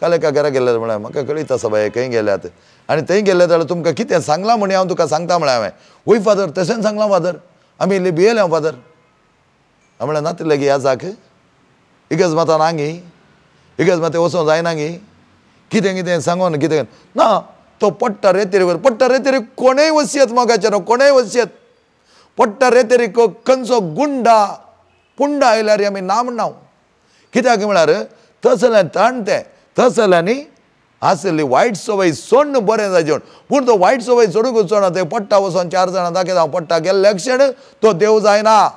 काल एका घरा गेल्ले म्हळ्यार म्हाका कळीत आसा बाये खंय गेल्यात आनी थंय गेले जाल्यार तुमकां कितें सांगलां म्हण हांव तुका सांगता म्हळ्यार हांवें. वय फादर तशेंच सांगलां फादर, आमी इल्ली भियेले फादर. हांवें म्हळ्यार नातिल्लें गी याजाक इगर्ज माता नांगी, इगर्ज माते वचोंक जायना गी, कितें कितें सांगोन कितें ना. तो पडटा रेतेरी, पडटा रेतेरी कोणेय वसयत मोगाचेर, कोणेय वसयत पडटा रेतेरी खंयचो गुंडा पुंडा आयल्यार आमी ना म्हणना. कित्याक म्हळ्यार तसलें ताण तें तसल्यांनी आसली वायट सवय सोडून बरें जाय जेवण. पूण तो वायट सवय सोडूंक वचना, ते पडटा वचोन 4 जाणां दाखयता हांव पडटा गेल्ले क्षण तो देव जायना,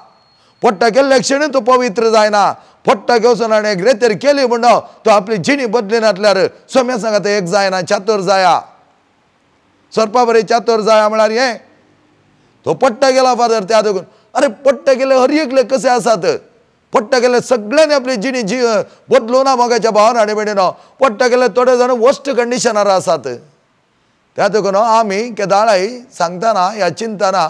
पडटा गेल्ले क्षण तो पवित्र जायना. पडटा घेवचो आनी एक रेतेर केली म्हणून तो आपली जिणी बदली नासल्यार सोम्या सांगा एक जायना चातोर जाया, सोरपा बरें चातोर जाया म्हळ्यार हें तो पडटा गेला फादर त्या देखून. अरे पडटा गेले हर एकले कशे आसात, पडटा गेले सगळ्यांनी आपली जिणी जी बदलूं ना मोगाच्या भावान आनी भयणीनो. पडटा गेले थोडे जाण वर्स्ट कंडिशनार आसात. त्या देखून आमी केदाळाय सांगतना ह्या चिंतना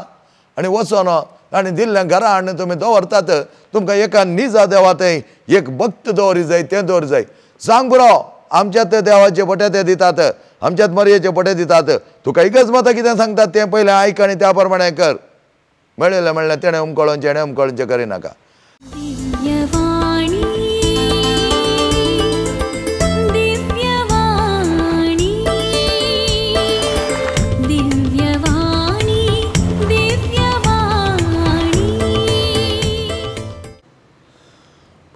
आनी वचोन आनी दिल्ल्या घरा हाडून तुमी दवरतात. तुमकां एका निजा देवा थंय एक भक्त दवरी जाय, तें दवरी जाय. सांग पुरो आमच्यात देवाचे पटे ते दितात, आमच्यात मरयेचे पटे दितात. तुका इगर्ज माता कितें सांगतात तें पयलें आयक आनी त्या प्रमाणे कर. मेळिल्लें म्हणल्यार तेणें उमकळोवचें, हेणें उमकळोवचें करिनाका.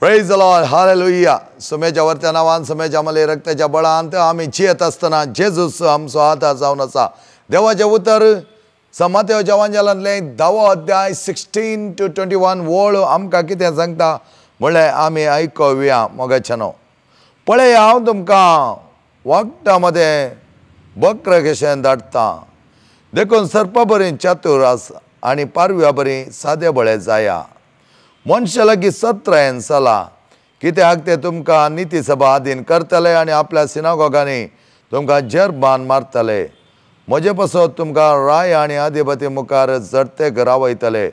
Praise the Lord, hallelujah. सुमेच्या वरत्या नांवान, सुमेच्या मले रक्ताच्या बळान आमी जियेत आसतना जेजूस आमचो आदार जावन आसा. देवाचें उतर समातेवच्या वांजेलांतलें 10वो अध्याय 16 to 21 वळ आमकां कितें सांगता म्हणल्यार आमी आयकुया मोगाच्यानो. पळय हांव तुमकां वखदां मदें बक्र कशें धाडटा, देखून सर्पा बरी चातूर आस आनी पारव्या बरी सादे बळे जाया. मनशा लागीं सत्रायन चला, कित्याक ते तुमकां निती सभा आदीन करतले आनी आपल्या सिनागोगांनी तुमकां जरबान मारतले. म्हजे पासत तुमकां राय आनी आदिपती मुखार जडतेक रावयतले,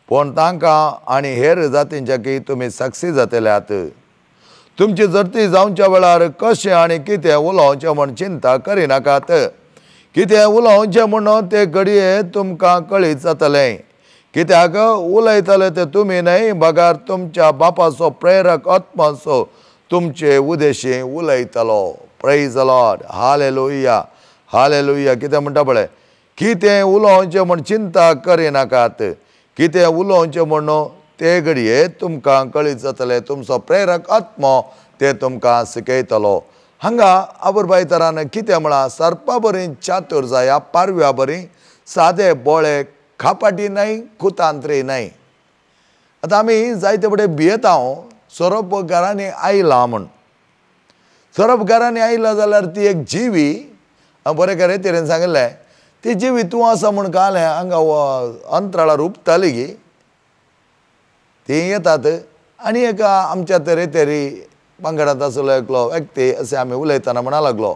पूण तांकां आनी हेर जातींच्याकी तुमी साक्षी जातल्यात. तुमची जडती जावच्या वेळार कशें आनी कितें उलोवचें म्हूण चिंता करिनाकात. कितें उलोवचें म्हणून ते घडये तुमकां कळीत जातलें, कित्याक उलयतले ते तुमी न्हय, बगर तुमच्या बापाचो प्रेरक आत्माचो तुमचे उदेशी उलयतलो. Praise the Lord, hallelujah, hallelujah. कितें म्हणटा पळय, कितें उलोवचें म्हूण चिंता करिनाकात, कितें उलोवचें म्हूण ते घडये तुमकां कळीत जातलें, तुमचो प्रेरक आत्मो ते तुमकां शिकयतलो. हांगा आबुरबाय तरान कितें म्हळां, सर्पा बरी चातूर जाया, पारव्या बरी सादे बोळे, खापाटी न्हय, कुतांत्री न्हय. आतां आमी जायते फुडें भियेता सोरोप घरांनी आयला म्हूण. सोरोप घरांनी आयला जाल्यार ती एक जिवी, हांव बरें खरें तरेन सांगिल्लें, ती जिवी तूं आसा म्हूण काल हांगा अंतराळार उपताली गी, ती येतात. आनी एक आमच्या तरेतरी पंगडांत आसलो एकलो व्यक्ती अशें आमी उलयतना म्हणा लागलो,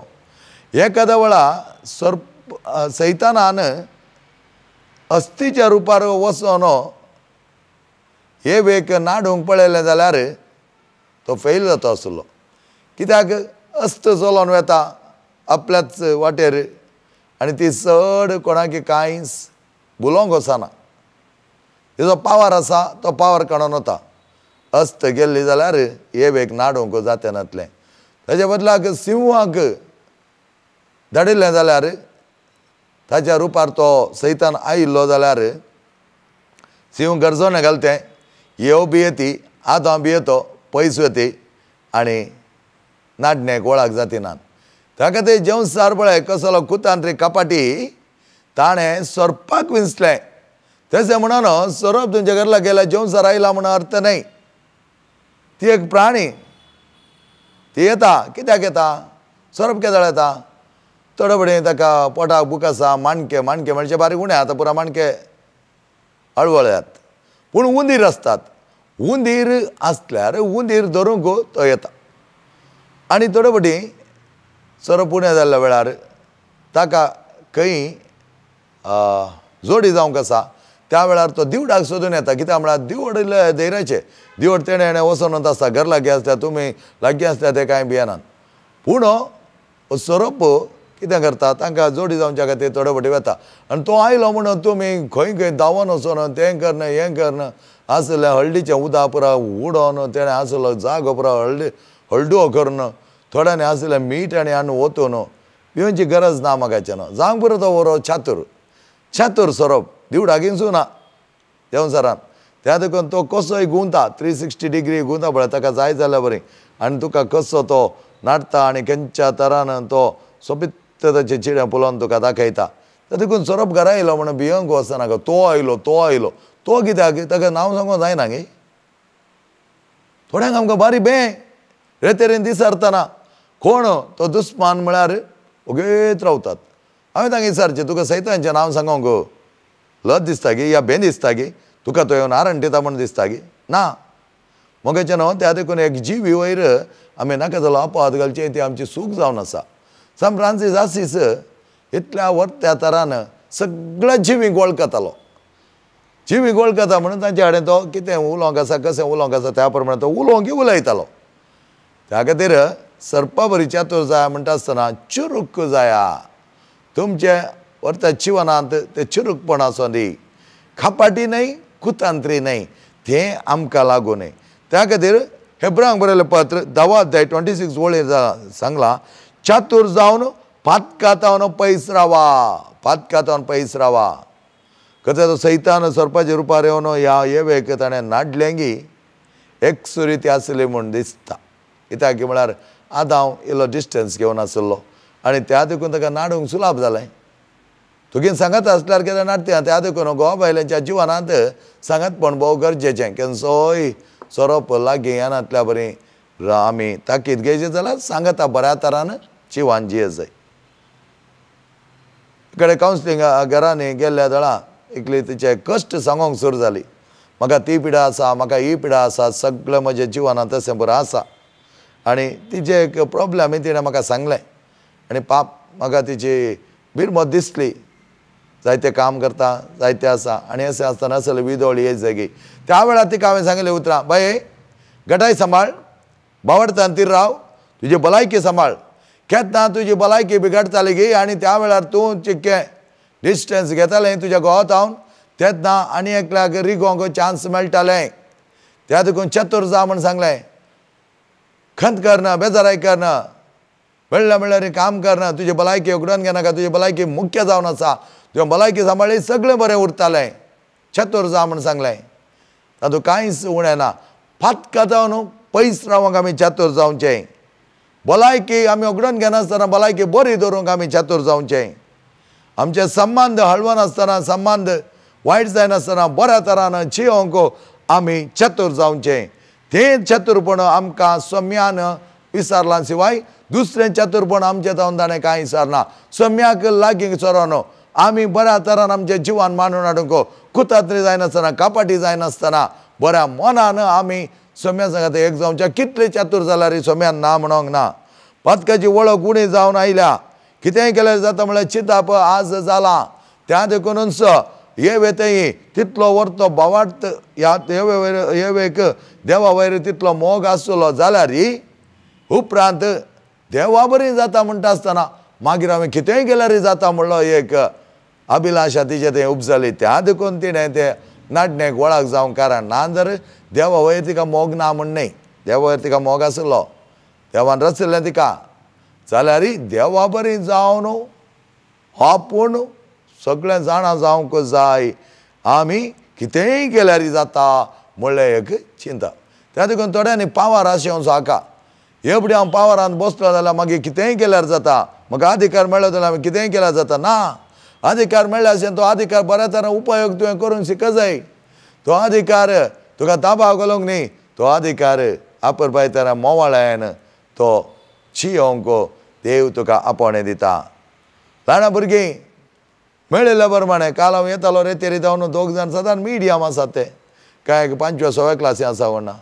एखाद्या वेळा सर्प सैतानान अस्तीच्या रुपार वचोन हे वेक नाडूंक पळयलें जाल्यार तो फेल जाता आसलो. कित्याक अस्त चलोन वेता आपल्याच वाटेर आनी ती चड कोणाक कांयच भुलोवंक वचना. तिजो पावर आसा तो पावर काडून वता. अस्त गेल्ली जाल्यार हे वेक नाडूंक जाते नातलें. ताजे बदलाक सिंहाक धाडिल्लें जाल्यार ताच्या रुपार तो सैतान आयिल्लो जाल्यार सिंह गरजोने घालतें, येव भियेती, आतां भियेतो, पयस वती आनी नाडणेक वळख जातिनात. ताका ते जेवसार पळय कसलो कुतांत्री कपाटी ताणें सोरपाक विंचलें. तशें म्हणून सोरोप तुमच्या घरला गेल्या जेवसार आयला म्हणून अर्थ न्हय. ती एक प्राणी, ती येता. कित्याक येता सोरोप? केदळ येता? थोडे फुडें ताका पोटाक भूक आसा, माणके, माणके म्हणजे बारीक उणें आतां पुरा माणके हळवळ्यात, पूण उंदीर आसतात. उंदीर आसल्यार उंदीर धरूंक तो येता. आनी थोडे फावटी सोरोप उणें जाल्ल्या वेळार ताका खंय जोडी जावंक आसा त्या वेळार तो दिवडाक सोदून येता. कित्याक म्हळ्यार दिवड धैर्याचें, दिवड तेणें हेणें वचोन आसता, घर लागीं आसल्यार तुमी लागीं आसल्यार ते कांय भियेनात. पूण सोरोप कितें करता तांकां जोडी जावच्या खातीर थोडे फावटी वता आनी तो आयलो म्हणून तुमी खंय खंय धांवन वचोन तें करना हें करना आसलें हळदीचें उदक पुरा उडोवन तेणें आसलो जागो पुरा हळदी हळडुवो करून थोड्यांनी आसलें मीठ आनी हाडून ओतून भिवची गरज ना म्हाकाचें न्हू जावंक पुरो तो बरो चातूर चातूर सोरोप दिवडाक ना देंवचारान त्या देखून तो कसोय गुंता 360 डिग्री गुंता पळय ताका जाय जाल्यार बरी आनी तुका कसो तो नाडटा आनी खंयच्या तरान तो सोबीत ताचे चिडें पळोवन तुका दाखयता. त्या देखून सोरोप घरा येयलो म्हणून भियेवंक वचनाका तो आयलो तो आयलो तो कित्याक ताका नांव सांगूंक जायना गे. थोड्यांक आमकां बारी बें रेतेरेन दिसरतना कोण तो दुस्मान म्हळ्यार ओगेत रावतात. हांवें तांकां विचारचें तुका सैतांचें नांव सांगोंक लज दिसता गी या बें दिसता गी तुका तो येवन आरण दिता म्हूण दिसता गी ना मगेचें न्हू. त्या देखून एक जिवी वयर आमी नाका जालो अपवाद घालचें ती आमची सूख जावन आसा. सान फ्रांसीस आसीस इतल्या वर्त्या तरान सगळ्या जिवींक वळखतालो. जिवींक वळखता म्हणून तांचे कडेन तो कितें उलोवंक आसा कशें उलोवंक आसा त्या प्रमाणे तो उलोवंक उलयतालो. त्या खातीर सर्पा बरी चातूर जाय म्हणटा आसतना चुरूक जाया तुमचे वर्त्या जिवनांत तें चुरूकपण आसूं दी खापाटी न्हय कुतांत्री न्हय तें आमकां लागू न्हय. त्या खातीर हेब्रांक बरयलें पत्र 10 अध्याय 26 वळीर सांगलां चातूर जावन पातकातावन पयस रावा पातकातावन पयस रावा. कथें तो सैतान सोरपाच्या रुपार येवन ह्या येवेक ताणें नाडलें गी एकसुरी ती आसली म्हूण दिसता. कित्याक म्हळ्यार आदांव इल्लो डिस्टन्स घेवन आसलो आनी त्या देखून ताका नाडूंक सुलाभ जालें. तुगेन सांगत आसल्यार कितें नाडटा त्या देखून गोवा बायलांच्या जिवनांत सांगतपण भोव गरजेचें. केन्सोय सोरोप लागीं येनातल्या बरी आमी ताकीद घेयची जाल्यार सांगता बऱ्या तरान जिवान जिये जाय. इकडे कावन्सिलींग घरांनी गेल्ल्या दळां एकली तिचे कश्ट सांगोंक सुरू जाली. म्हाका ती पिडा आसा म्हाका ही पिडा आसा सगळें म्हज्या जिवनांत तशें बरें आसा आनी तिचे एक प्रोब्लेम तिणें म्हाका सांगलें आनी पाप म्हाका तिची बिरमत दिसली. जायते काम करता जायते आसा आनी अशें आसतना आसलें विदोळ येत जागी. त्या वेळार तिका हांवें सांगलें उतरां बाये गटाय सांबाळ बावडतान ती राव तुजी भलायकी सांबाळ केन्ना तुजी भलायकी बिगडताली गी आनी त्या वेळार तूं चिक्कें डिस्टन्स घेतालें तुज्या गोवातावन तेन्ना आनी एकल्याक रिगोंक चान्स मेळटालें. त्या देखून चतूर जा म्हूण सांगलें. खंत करना बेजाराय करना मेळ्ळा म्हणल्यार काम करना तुजी भलायकी उगडून घेनाका तुजी भलायकी मुख्य जावन आसा तुवें भलायकी सांबाळ्ळी सगळें बरें उरतालें. चतूर जा म्हूण सांगलें. तातूंत कांयच उणें ना. फातका जावन पयस रावंक आमी चातूर जावचें. भलायकी आमी उगडून घेनासतना भलायकी बरी दवरूंक आमी चातूर जावचें. आमचे संबंद हळवनासतना संबंद वायट जायनासतना बऱ्या तरान जियोंक आमी चतूर जावचें. तें चतुरपण आमकां सम्यान विसारलां शिवाय दुसरें चतुरपण आमचें जावन ताणें कांय विसारना. सम्याक लागीं सरोन आमी बऱ्या तरान आमचें जिवन मांडून हाडूंक कुतात्री जायनासतना कापाटी जायनासतना बऱ्या मनान आमी सम्या सांगात एक जावच्या. कितले चातूर जाल्यार सम्यान ना म्हणोंक ना. पातकाची वळख उणी जावन आयल्या कितेंय केल्यार जाता म्हळ्यार चिंताप आज जालां. त्या देखूनच हे वेतय तितलो वर्तो बावार्थ ह्या येवेक देवा वयर तितलो मोग आसलो जाल्यार उपरांत देवा बरी जाता म्हणटा आसतना मागीर हांवें कितेंय केल्यार जाता म्हणलो एक अभिलाशा तिचें तें उपजाली. त्या देखून तिणें तें नाडणेक वळख जावंक कारण ना जर देवा वयर तिका मोग ना म्हण न्हय देवा वयर तिका मोग आसलो देवान रचलें तिका जाल्यार देवा बरी जावन आपूण सगळें जाणा जावंक जाय आमी कितेंय केल्यार जाता म्हणलें एक चिंता. त्या देखून थोड्यांनी पावार आशेवन साका एवढे हांव पावरांत बसलो जाल्यार मागीर कितेंय केल्यार जाता म्हाका अधिकार मेळ्ळो जाल्यार आमी कितेंय केल्यार जाता ना. अधिकार मेळ्ळ्या आशेन तो अधिकार बऱ्या तरेन उपयोग तुवें करूंक शिक जाय. तो अधिकार तुका दाबाव घालूंक न्ही तो अधिकार आपरपाय तरा मोवाळ्यान तो चियोंक देव तुका आपोवणें दिता. ल्हान भुरगीं मेळिल्ल्या प्रमाणे काल हांव येतालो रेतेरी जावन दोग जाण सदांच मिडियम आसात ते कांय 5व्या 6व्या क्लासी आसा म्हणना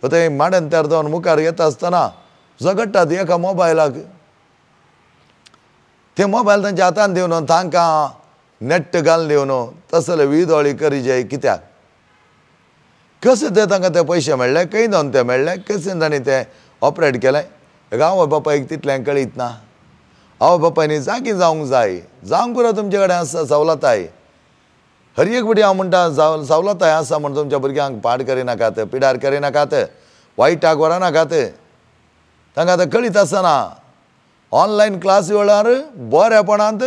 थंय माड्यान तयार जावन मुखार येता आसतना झगडटात एका मोबायलाक. ते मोबायल तांच्या हातान दिवन तांकां नेट घालून दिवन तसले विदोळी करी जाय कित्याक कशें ते तांकां ते पयशे मेळ्ळे खंय जावन ते मेळ्ळे कशें तांणी ते ऑपरेट केलें आवय बापायक तितलें कळीत ना. आवय बापायनी जागी जावंक जाय, जावंक पुरो तुमचे कडेन आसा सवलताय. हर एक फावटी हांव म्हणटा सवलताय आसा म्हूण तुमच्या भुरग्यांक पाड करिनाकात, पिडार करिनाकात, वायटाक व्हरनाकात. तांकां आतां कळीत आसना ऑनलायन क्लास वेळार बरेपणांत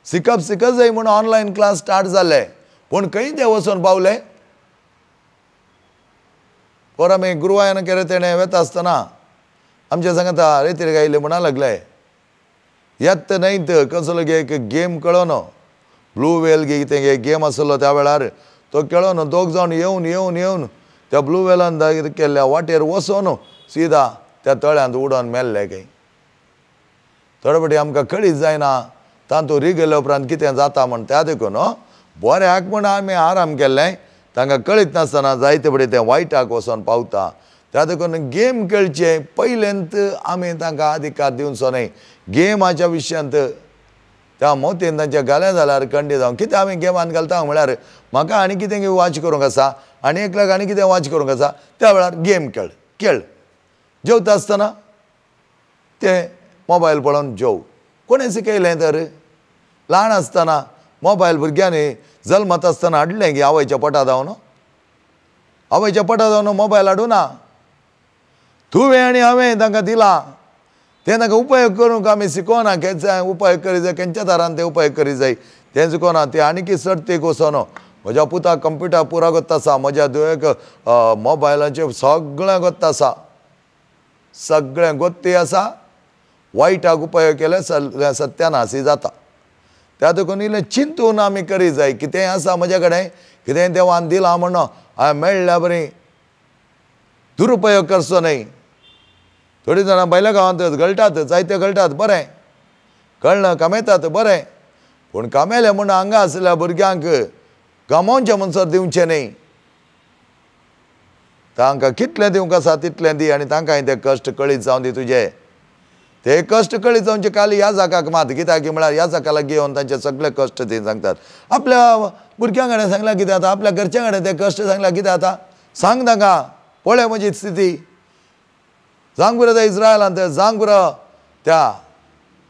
शिकप शिकत जाय म्हूण ऑनलायन क्लास स्टार्ट जाले, पूण खंय ते वचून पावले. पोर आमी गुरवायन केले तेणें वेता आसतना आमच्या सांगता रेतीर गायले म्हणा लागले येत न्हय कसलो एक गेम कळोन ब्लू वेल गे कितें गेम आसलो त्या वेळार तो खेळोन दोग जावन येवन येवन येवन त्या ब्लू वेलान केल्ल्या वाटेर वचोन सिदा त्या तळ्यांत उडोन मेल्ले. खंय थोडे फावटी आमकां कळीत जायना तातूंत रिगयल्या उपरांत कितें जाता म्हण. त्या देखून बऱ्याक म्हण आमी आराम केल्लें, तांकां कळीत नासतना जायते फुडें तें वायटाक वचोन पावता. त्या देखून गेम खेळचे पयलेंत आमी तांकां अधिकार दिवचो न्हय गेमाच्या विशयांत. त्या मोतीन तांच्या घालें जाल्यार कंडी जावन कितें आमी गेमान घालता म्हळ्यार म्हाका आनी कितें वॉच करूंक आसा आनी एकल्याक आनी कितें वॉच करूंक आसा, त्या वेळार गेम खेळ खेळ. जेवता आसतना ते मोबायल पळोवन जेव. कोणें शिकयलें तर? ल्हान आसतना मोबायल भुरग्यांनी जल्मत आसतना हाडलें की आवयच्या पोटा जावन, आवयच्या पोटा जावन मोबायल हाडूं ना. तुवें आनी हांवें तांकां दिलां, तें तांकां उपयोग करूंक आमी शिकोना. केन्ना उपयोग करी जाय, खंयच्या दारान ते उपयोग करी जाय तें शिकोना. ते आनीक सर्तीक वचोन म्हज्या पुताक कंप्युटर पुरो गोत्ता आसा, म्हज्या धुवेक मोबायलाचेर सगळें गोत्ता आसा, सगळें गोत्ती आसा. वायटाक उपयोग केल्यार सत्यानाशी जाता. त्या देखून इल्लें चिंतून आमी करी जाय. कितेंय आसा म्हज्या कडेन, कितेंय देवान दिलां म्हण हांवें मेळ्ळ्या बरी दुरुपयोग करचो न्हय. थोडीं जाणां भायल्या गांवांत गळटात, जायते गळटात, बरें कळना कमयतात बरें, पूण कमयलें म्हूण हांगा आसल्या भुरग्यांक गमोवचें म्हणसर दिवचें न्हय. तांकां कितलें दिवंक आसा तितलें दी आनी तांकां ते कश्ट कळीत जावन दी तुजे. ते कश्ट कळीत जावचे खाली ह्या जाकाक मात कित्याक म्हळ्यार ह्या जाका लागीं येवन तांचे सगळे कश्ट ते सांगतात. आपल्या भुरग्यां कडेन सांगल्यार कितें जाता, आपल्या घरच्यां कडेन ते कश्ट सांगल्यार कितें जाता. सांग तांकां पळय म्हजी स्थिती, जावंक पुरो त्या इस्रायलांत, जावंक पुरो त्या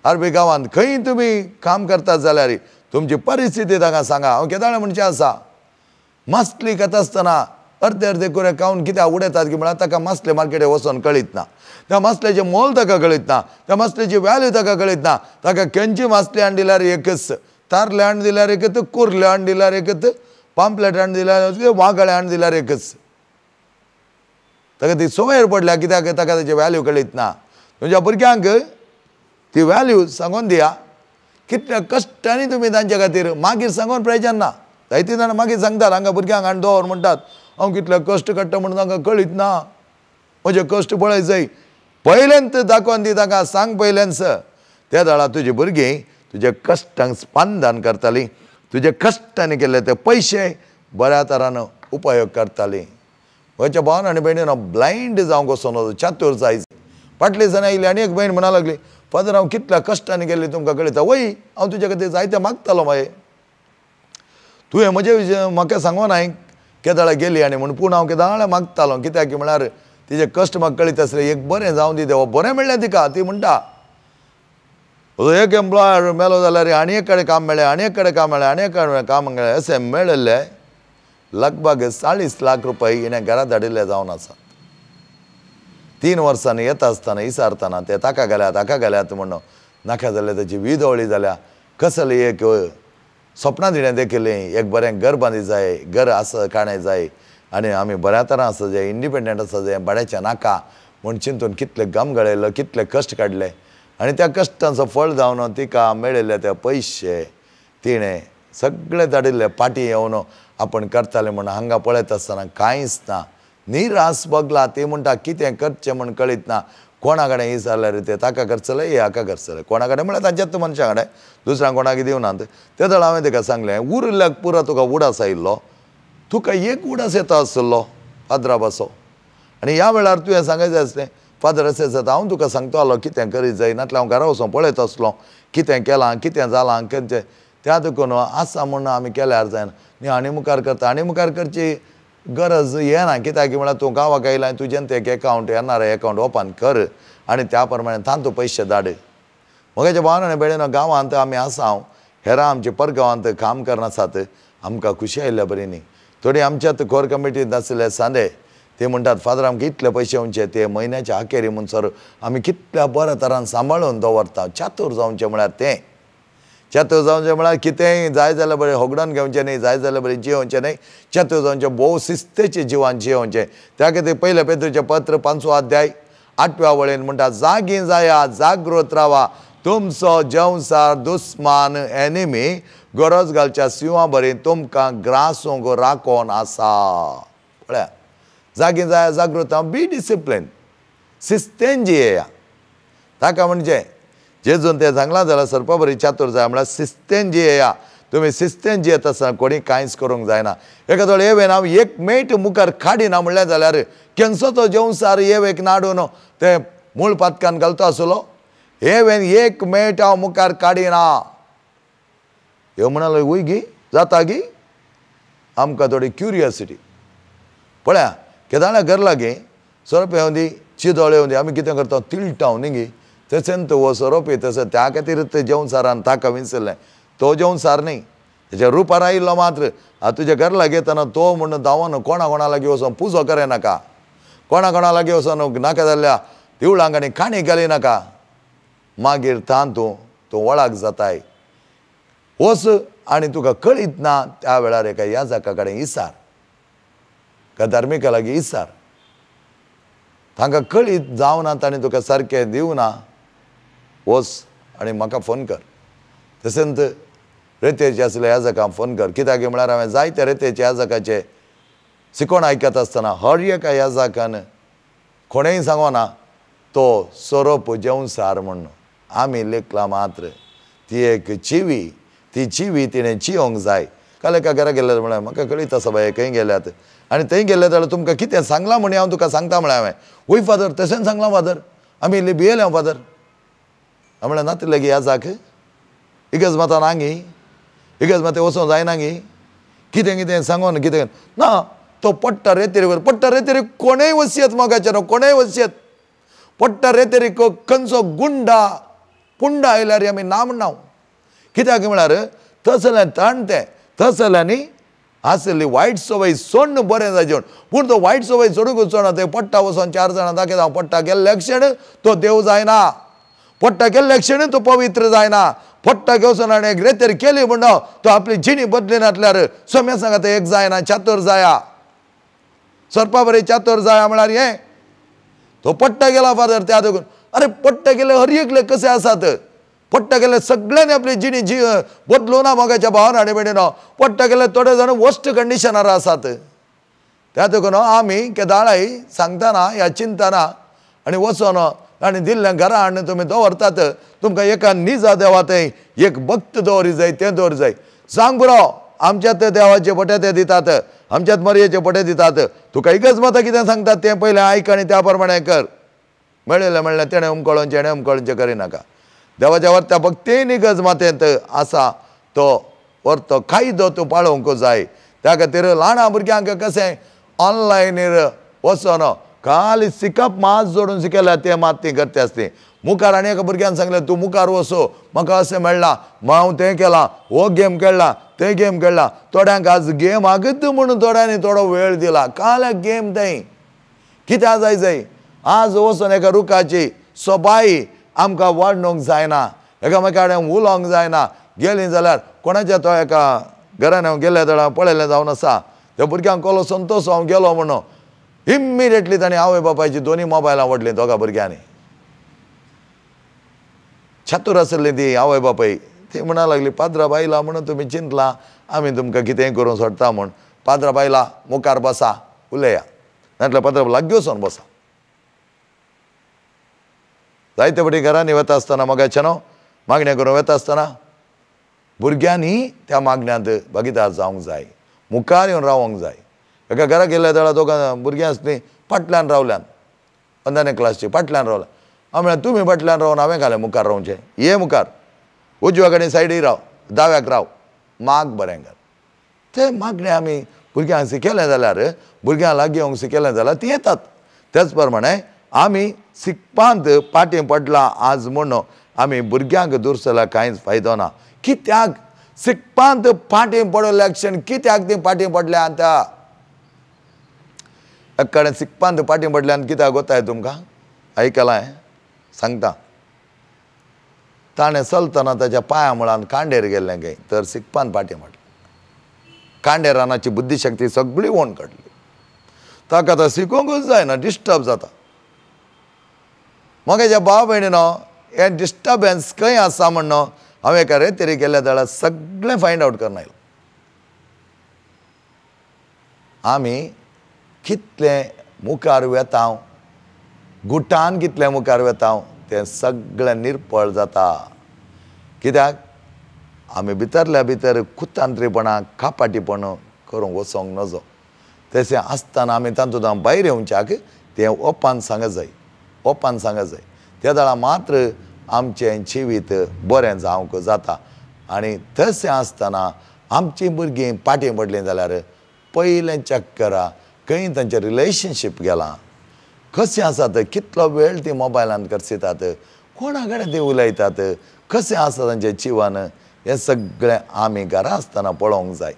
अरबी गांवांत, खंय तुमी काम करतात जाल्यार तुमची परिस्थिती तांकां सांगा. हांव केदाळे म्हणचें आसा, मासली खाता आसतना अर्दे अर्दे कुरे खावन कित्याक उडयतात की म्हळ्यार ताका मासले मार्केटे वचोन कळीत ना, त्या मासल्याचें मोल ताका कळीत ना, त्या मासल्याची व्हॅल्यू ताका कळीत ना. ताका खंयची मासली हाडून दिल्यार एकच, तारले हाडून दिल्यार एकच, कुर्ले हाडून दिल्यार एकच, पांपलेट हाडून दिल्यार वागळे हाडून दिल्यार एकच. ताका ती संवय पडल्या कित्याक ताका ताची व्हॅल्यू कळीत ना. तुमच्या भुरग्यांक ती व्हॅल्यू सांगून दिया. कितल्या कश्टांनी तुमी तांच्या खातीर मागीर सांगून प्रयोजन ना. जायतीं जाणां मागीर सांगतात हांगा भुरग्यांक हाडून दवर म्हणटात, हांव कितले कश्ट काडटा म्हणून तांकां कळीत ना, म्हजे कश्ट पळय जाय. पयल्यान दाखोवन दी तांकां, सांग पयल्यान. त्या वेळार तुजी भुरगीं तुज्या कश्टांक स्पंदन करतालीं, तुज्या कश्टांनी केल्ले ते पयशे बऱ्या तरान उपयोग करतालीं. म्हज्या भावान आनी भयणीन ब्लायंड जावंक वचोन चातूर जाय. फाटले दिसांनी आयली आनी एक भयण म्हणा लागली, फादर हांव कितल्या कश्टांनी केल्ली तुमकां कळयता. वय हांव तुज्या खातीर जायते मागतालो मागीर, तुवें म्हजे विशय म्हाका सांगो ना केदाळा गेली आनी म्हूण, पूण हांव केदाळा मागतालो. कित्याक म्हळ्यार तिजे कश्ट म्हाका कळीत आसले. एक बरें जावन दी देवा, बरें मेळ्ळें तिका. ती म्हणटा एक एम्प्लॉयर मेलो जाल्यार आनी एक कडेन काम मेळ्ळें, आनी एक कडेन काम मेळ्ळें, आनी एक कडेन काम मेळ्ळें, अशें मेळिल्लें लगभग 40 लाख रुपया हिणें घरा धाडिल्ले जावन आसात. 3 वर्सांनी येता आसतना इसारतना ते ताका घाल्यात हाका घाल्यात म्हणून नाका जाल्यार ताची विदवळी जाल्या. कसली एक सपनां तिणें देखिल्लीं, एक बरें घर बांदी जाय, घर आसा काणें जाय आनी आमी बऱ्या तरान आसा जाय, इंडिपेंडंट आसा जाय, भाड्याचें नाका म्हूण चिंतून कितले गम गळयलो, कितले कश्ट काडले आनी त्या कश्टांचो फळ जावन तिका मेळिल्ले ते पयशे तिणें सगळे धाडिल्ले. पाटी येवन आपूण करतालें म्हूण हांगा पळयत आसतना कांयच ना, निरास भोगला. ती म्हणटा कितें करचें म्हूण कळीत ना, कोणा कडेन विचारल्यार ते ताका करचले हे हाका करचले, कोणा कडेन म्हळ्यार तांच्याच मनशा कडेन, दुसऱ्यांक कोणाक दिवनात. ते वेळार हांवें ताका सांगलें, उरिल्ल्याक पुरो तुका उडास आयिल्लो, तुका एक उडास येता आसलो फादराबाचो, आनी ह्या वेळार तुवें सांगायचें आसलें फादर अशें जाता, हांव तुका सांगतालो कितें करीत जाय, नातल्यार हांव घरा वचोन पळयत आसलो कितें केलां कितें जालां खंयचें. त्या देखून आसा म्हूण आमी केल्यार जायना न्ही, आनी मुखार करता आनी मुखार करची गरज येना. कित्याक म्हळ्यार तूं गांवाक आयला तुजें तें एक एकावंट येणार एकावंट ओपन कर आनी त्या प्रमाणे तांतू पयशे धाड. म्हगेच्या भावान आनी भयणीनो, गांवांत आमी आसा, हेरां आमचे परगांवांत काम करनासात, आमकां खुशी आयिल्ल्या बरी न्ही. थोडी आमच्यात कोर कमिटींत आशिल्ले सांदे ते म्हणटात, फादर आमकां इतले पयशे येवचे ते म्हयन्याच्या अखेरी म्हणसर आमी कितल्या बऱ्या तरान सांबाळून दवरता. चातूर जावचें म्हळ्यार तें, चातूर जावचें म्हळ्यार कितेंय जाय जाल्यार बरें होगडावन घेवचें न्ही, जाय जाल्यार बरें जियोवचें न्ही. चातूर जावचें भोव शिस्तेचें जिवान जियोवचें. त्या खातीर पयल्या पेत्रूचें पत्र 5वो अध्याय 8व्या वळीन म्हणटा, जागी जाया, जागृत रावा, तुमचो जेवसार दुस्मान एनिमी गरज घालच्या शिंवा बरी तुमकां ग्रासूंक राखोन आसा. पळया, जागी जाया, जागृत, बी डिसिप्लीन, शिस्तेन जियेया. ताका म्हणजे जेजून तें सांगलां जाल्यार सर्पा बरी चातूर जाय म्हळ्यार शिस्तेन जियेया. तुमी शिस्तेन जियेत आसतना कोणी कांयच करूंक जायना. एका थोडे येवेन हांव एक मेट मुखार काडिना म्हणलें जाल्यार केन्सो तो जेवसार येवेक नाडून ते मूळ पातकान घालतो आसलो. येवेन एक मेट हांव मुखार काडिना. ह्यो म्हणालो, वय गी जाता गी. आमकां थोडी क्युरियोसिटी. पळया, केदाळा घर लागीं सोरोप येवं दी, चिदोळ येवं दी, आमी कितें करता, तिळटाव न्ही गी. तशेंच हो सोरोपी तशें त्या खातीर तें जेवणसारान ताका विंचलें. तो जेवणसार न्ही, तेच्या रुपार आयिल्लो मात्र. आतां तुज्या घर लागीं येतना तो म्हणून धांवन कोणा कोणा लागीं वचोन पुजो करे नाका, कोणा कोणा लागीं वचोन नाका जाल्ल्या देवळांक आनी काणी घाली नाका. मागीर तातूं तूं वळाक जाताय. वच आनी तुका कळीत ना त्या वेळार एका याजका कडेन इसार, का धार्मिका लागीं इसार. तांकां कळीत जावना ताणें तुका सारकें दिवना, वच आनी म्हाका फोन कर. तशेंच रेतेचे आसले याजकांक फोन कर. कित्याक म्हळ्यार हांवें जायते रेतेचे याजकाचे शिकोण आयकत आसतना हर एका याजकान कोणेंय सांगोना तो सोरोप जेवसार म्हणून. आमी लेखला मात्र ती एक चिवी, ती चिवी तिणें चियोंक जाय. काल एका घरा गेल्यार म्हळ्यार म्हाका कळीत आसा बाये खंय गेल्यात आनी थंय गेले जाल्यार तुमकां कितें सांगलां म्हण हांव तुका सांगता म्हळ्यार हांवें. वय फादर, तशेंच सांगलां फादर, आमी इल्ली भियेले फादर. हांवें म्हळ्यार नातिल्लें गी याजाक इगर्ज माता ना गी, इगर्ज माते वचोंक जायना गी, कितें कितें सांगोन कितें ना. तो पडटा रेतेरी, पडटा रेतेरी कोणेय वसयत मोगाचेर, कोणेय वसयत पडटा रेतेरी. खंयचो गुंडा पुंडा आयल्यार आमी ना म्हणना. कित्याक म्हळ्यार तसलें ताण तें तसल्यांनी आसली वायट संवय सोडून बरें जाय जेवण. पूण तो वायट संवय सोडूंक वचना, ते पडटा वचोन 4 जाणां दाखयता हांव पडटा गेल्ल्या क्षण तो देव जायना, पडटा गेल्ल्या क्षण तो पवित्र जायना. पडटा घेवचो आनी एक रेतेर केली म्हणून तो आपली जिणी बदली नासल्यार सोम्या सांगता एक जायना. चातूर जाया, सर्पा बरी चातूर जाया म्हळ्यार हें तो पडटा गेला फादर त्या देखून. अरे पडटा गेले हर एकले कशे आसात, पडटा गेले सगळ्यांनी आपली जिणी जी बदलूं ना मोगाच्या भावान आनी भयणीनो. पडटा गेले थोडे जाण वर्स्ट कंडिशनार आसात. त्या देखून आमी केदाळाय सांगतना ह्या चिंतना आनी वचोन आनी दिल्लें घरा हाडून तुमी दवरतात. तुमकां एका निजा देवा थंय एक भक्त दवरी जाय, तें दवरी जाय. सांग पुरो, आमच्यात देवाचे पटे ते दितात, आमच्यात मरयेचे पटे दितात. तुका एकच मतां कितें सांगतात तें पयलें आयक आनी त्या प्रमाणे कर. मेळिल्लें म्हणलें तेणें उमकळोवचें, हेणें उमकळोवचें करिनाका. देवाच्या वर्त्या भक्तीन इगर्ज मातेंत आसा तो वर्तो कायदो तूं पाळोवंक जाय. त्या खातीर ल्हान भुरग्यांक कशें ऑनलायनीर वचोन खाली शिकप मात जोडून शिकयल्यार तें मात ती करता आसती. मुखार आनी एका भुरग्यान सांगलें तूं मुखार वचो, म्हाका अशें मेळ्ळां, हांव तें केलां, हो गेम खेळ्ळा, तें गेम खेळ्ळा. थोड्यांक आज गेम आगत म्हणून थोड्यांनी थोडो वेळ दिला. काल गेम थंय कित्याक जाय जाय. आज वचोन एका रुखाची सोबाई आमकां वाडणूक जायना, एकामेका कडेन उलोवंक जायना. गेलीं जाल्यार कोणाच्या तो एका घरान हांव गेल्ल्या जाल्यार पळयलें जावन आसा त्या भुरग्यांक कोलो संतोष हांव गेलो म्हणून इमिडिएटली ताणें आवय बापायची दोनी मोबायलां व्हडलीं दोगां भुरग्यांनी. छातूर आसली ती आवय बापाय, ती म्हणा लागली पाद्रा बायला म्हणून तुमी चिंतलां आमी तुमकां कितेंय करूंक सोडटा म्हूण. पाद्रा बायला मुखार बसा उलया, नाटल्यार पाद्रा लागीं वचोन बसा. जायते फावटी घरांनी वता आसतना मोगाचें न्हू मागणें करूंक वता आसतना भुरग्यांनी त्या मागण्यांत भागीदार जावंक जाय, मुखार येवन रावोंक जाय. एका घरा गेल्या जाल्यार दोगां भुरग्यां आसलीं फाटल्यान रावल्यान, अंदाने क्लासची फाटल्यान रावल्या. हांव म्हळ्यार तुमी फाटल्यान रावन हांवें घालें मुखार रावचें, ये मुखार उजव्या कडेन सायडी राव, दाव्याक राव, माग बरें कर. तें मागणें आमी भुरग्यांक शिकयलें जाल्यार, भुरग्यांक लागीं येवंक शिकयलें जाल्यार तीं येतात. त्याच प्रमाणे आमी शिकपांत फाटीं पडला आज म्हूण आमी भुरग्यांक दुरसल्यार कांयच फायदो ना. कित्याक शिकपांत फाटीं पडल्या क्षण कित्याक ती फाटीं पडल्या आतां एक कडेन शिकपांत फाटीं पडल्यान कित्याक गोताय तुमकां आयकलां सांगता. ताणें चलतना ताच्या पांया मुळान कांडेर गेल्लें खंय तर शिकपान फाटीं पडलें. कांडेर रानाची बुद्धिशक्ती सगळी ओण काडली. ताका आतां शिकोवंकूच जायना, डिस्टर्ब जाता. म्हज्या भाव भयणीनो हें डिस्टर्बन्स खंय आसा म्हण हांवें एका रेतेरी गेल्ल्या जाल्यार सगळें फायंड आवट करून आयलो. आमी कितलें मुखार वेता, गुटान कितलें मुखार वेता तें सगळें निर्पळ जाता. कित्याक आमी भितरल्या भितर कुतांत्रीपणां कापाटीपण करूंक वचोंक नजो. तशें आसतना आमी तातूंत भायर येवच्याक तें ओपान सांगत जाय, ओपान सांगत जाय. त्या वेळार मात्र आमचें जिवीत बरें जावंक जाता. आनी तशें आसतना आमचीं भुरगीं फाटीं पडलीं जाल्यार पयलें चक्करा खंय तांचें रिलेशनशीप गेलां, कशें आसात, कितलो वेळ ती मोबायलान करसितात, कोणा कडेन ती उलयतात, कशें आसा तांचें जिवन, हें सगळें आमी घरा आसतना पळोवंक जाय,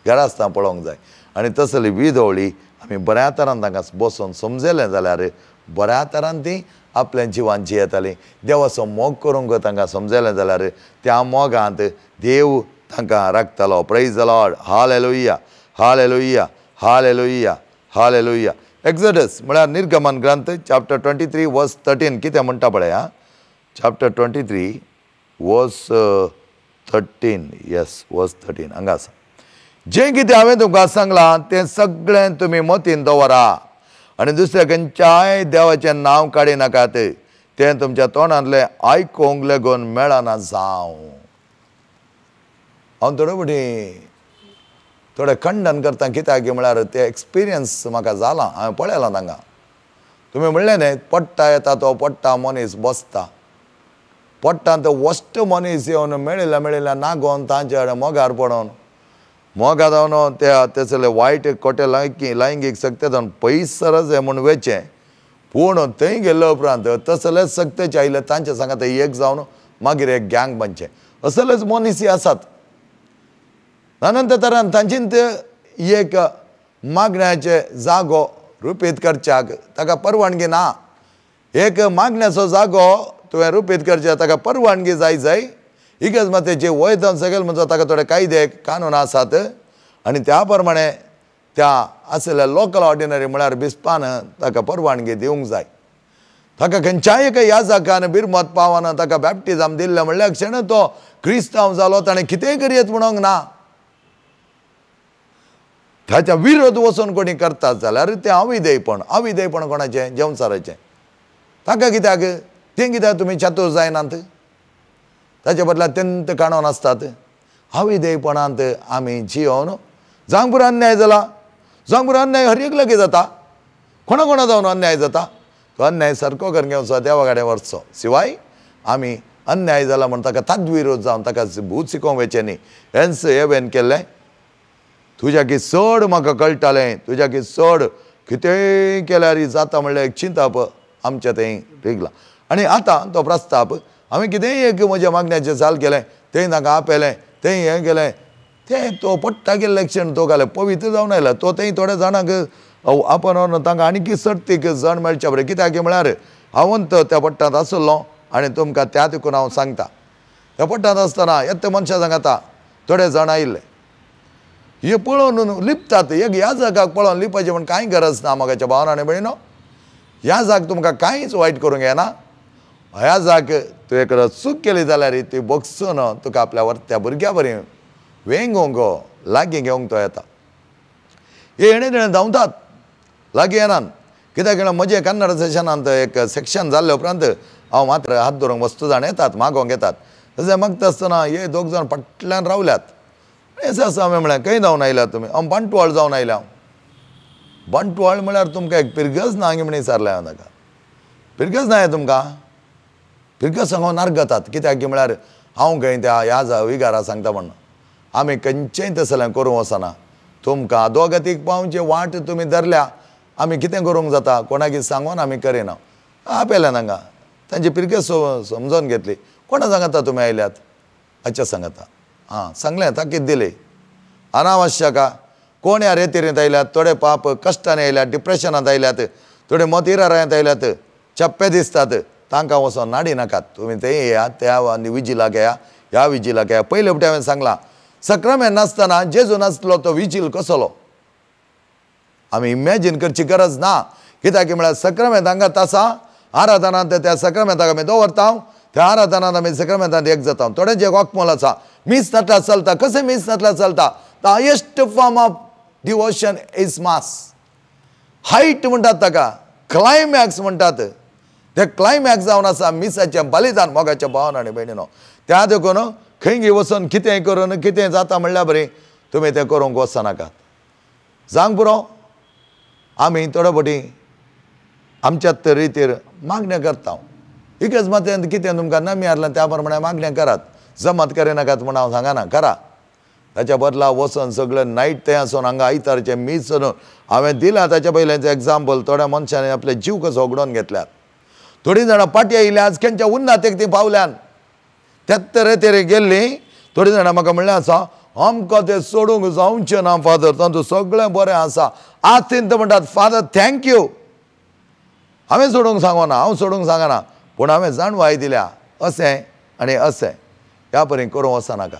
घरा आसतना पळोवंक जाय. आनी तसली विदोळी आमी बऱ्या तरान तांकां बसून समजलें जाल्यार बऱ्या तरान ती आपलें जिवन जियेतालीं. देवाचो मोग करूंक तांकां समजलें जाल्यार त्या मोगांत देव तांकां राखतालो. Praise the Lord. Hallelujah, hallelujah, hallelujah, hallelujah. Exodus म्हळ्यार निर्गमन ग्रंथ चॅप्टर 23 वर्स 13 कितें म्हणटा पळय. चॅप्टर 23 वर्स 13, येस वर्स 13 हांगा आसा. जें कितें हांवें तुमकां सांगलां तें सगळें तुमी मतीन दवरा आनी दुसऱ्या खंयच्याय देवाचें नांव काडी नाकात, तें तुमच्या तोंडांतलें आयकूंक लागून मेळना जावं. हांव थोडे फावटी थोडें खंडन करता, कित्याक म्हळ्यार तें एक्सपिरियन्स म्हाका जालां, हांवें पळयलां तांकां. तुमी म्हणलें न्ही पडटा येता तो पडटा मनीस बसता, पडटा तो वस्ट मनीस येवन मेळिल्ल्या मेळिल्ल्या नागोवन तांचे कडेन मोगार पडोवन मोगा जावन त्या तेसले वायट कोटे लैंगीक सक्ते जावन पयसरच हें म्हूण वेचें. पूण थंय गेल्ले उपरांत तसलेच सक्तेचे आयले तांचे सांगात एक जावन मागीर एक गँग बांदचें. असलेच मनीस आसात. अनंत तरान तांचींत एक मागण्याचे जागो रुपीत करच्याक ताका परवानगी ना. एक मागण्याचो जागो तुवें रुपीत करच्या ताका परवानगी जाय जाय. इगर्ज मातेचे वय जावन सगळे म्हणचो ताका थोडे कायदे कानून आसात आनी त्या प्रमाणे त्या आशिल्ल्या लोकल ऑर्डिनरी म्हळ्यार बिस्पान ताका परवानगी दिवंक जाय. ताका खंयच्याय एका याजकान बिरमत पावन ताका बॅप्टिजम दिल्लें म्हणल्यार क्षण तो क्रिस्तांव जालो, ताणें कितेंय करयत म्हणूंक ना. ताच्या विरोध वचून कोणी करतात जाल्यार तें अविधेयपण. अविधेयपण कोणाचें? जेवसाराचें. ताका कित्याक तें कित्याक तुमी चातूर जायनात, ताचे बदला अत्यंत काणून आसतात. अविधेयपणांत आमी जियोवन जावंक पुरो अन्याय जाला, जावंक पुरो अन्याय हर एक लागीं जाता, कोणा कोणा जावन अन्याय जाता. तो अन्याय सारको करून घेवचो, देवा कडेन व्हरचो. शिवाय आमी अन्याय जाला म्हूण ताका तादविरोध जावन ताका भूत शिकोवंक वचचें न्ही. हेंच हेवेन केल्लें तुज्याकी चड म्हाका कळटालें, तुज्याकी चड कितेंय केल्यार जाता म्हणल्यार एक चिंताप आमच्या थंय रिगलां. आनी आतां तो प्रस्ताप हांवें कितेंय एक म्हज्या मागण्याचें चाल केलें, थंय तांकां आपयलें, थंय हें केलें, तें तो पडटा गेल्लें क्षण तो घालें पवित्र जावन आयला. तो थंय थोड्या जाणांक आपण तांकां आनीक सर्तीक जण मेळच्या बरें. कित्याक म्हळ्यार हांव त्या पट्टांत आसलो आनी तुमकां त्या देखून हांव सांगता. त्या पट्टांत आसतना येता मनशां सांगता थोडे जाण आयिल्ले हे पळोवन लिपतात. एक ह्या जागाक पळोवन लिपाचें म्हण कांय गरज ना म्हाका भावना आनी भयणीनो. ह्या जाग तुमकां कांयच वायट करूंक येना. ह्या जाग तुवें एखादो चूक केली जाल्यार ती बगसून तुका आपल्या वर्त्या भुरग्या बरी वेंगोवंक लागीं घेवंक तो येता. हे हेणे तेणे धांवतात, लागीं येनात. कित्याक म्हणल्यार म्हजें कन्नड सेशनांत एक सेक्शन जाल्ले उपरांत हांव मात्र हात धरूंक वस्तू जाण येतात, मागोवंक येतात. तशें मागता आसतना हे दोग जाण फाटल्यान रावल्यात. अशें आसा हांवें म्हळें खंय धांवन आयल्यात तुमी? हांव बंटवाळ जावन आयल्या. हांव बंटवाळ म्हळ्यार तुमकां एक पिरगज ना म्हण विचारलें हांवें ताका. पिरगज ना तुमकां? पिरगज सांगून नारगतात. कित्याक म्हळ्यार हांव खंय त्या ह्या विगारा सांगता म्हण आमी खंयचेंय तसलें करूंक वचना. तुमकां अधोगतीक पावचे वाट तुमी धरल्या. आमी कितें करूंक जाता कोणाक सांगून आमी करिना. आपयल्या तांकां तांची पिरके समजून घेतली. कोणा सांगता तुमी आयल्यात? अच्छा सांगता आं सांगलें ताकीद दिली. अनावश्यका कोण ह्या रेतिरींत आयल्यात, थोडे पाप कश्टांनी आयल्यात, डिप्रेशनांत आयल्यात, थोडे मोतिरारांत आयल्यात, चप्पे दिसतात, तांकां वचोन नाडी नाकात. तुमी ते येया त्या आनी विजिलाक येया, ह्या विजिलाक येया. पयले फावटी हांवें सांगलां सक्रामेंत नासतना जेजू नासलो तो विजील कसलो आमी इमॅजीन करची गरज ना. कित्याक म्हळ्यार सक्रामेंत हांगात आसा, आराधनांत त्या सक्रामेंताक आमी दवरता, त्या आराधनांत आमी सक्रामेंतांत एक जाता. थोडें जें वाकमोल आसा मीस नातल्यार चलता. कशें मीस नातल्यार चलता? The highest form of devotion is mass. Height म्हणटात ताका, क्लायमॅक्स म्हणटात. ते क्लायमॅक्स जावन आसा मिसाचें बलिदान मोगाच्या भावान आनी भयणीनो. त्या देखून खंय वचून कितें करून कितें जाता म्हणल्यार बरें तुमी तें करूंक वचनाकात. जावंक पुरो आमी थोडे फावटी आमच्याच रितीर मागण्यो करता. एकच मातयेन कितें तुमकां नमी हाडलें त्या प्रमाणे मागणें करात, जमत करिनाकात म्हूण हांव सांगना, करा. ताच्या बदला वचून सगळें नायट थंय आसून हांगा आयतारचें मीस हांवें दिलां. ताच्या पयल्याचें एग्जाम्पल थोड्या मनशांनी आपले जीव कसो उगडोवन घेतल्यात. थोडीं जाणां पाटी आयिल्लीं आज खंयच्या उन्नातेक तीं पावल्यान त्याच रेतेर गेल्लीं. थोडीं जाणां म्हाका म्हणलें आसा आमकां तें सोडूंक जावचें ना फादर, तातूंत सगळें बरें आसा. आज तीं म्हणटात फादर thank you. हांवें सोडूंक सांगना, हांव सोडूंक सांगना, पूण हांवें जाणवाय दिल्या अशें आनी अशें ह्या परी करूंक वचनाका.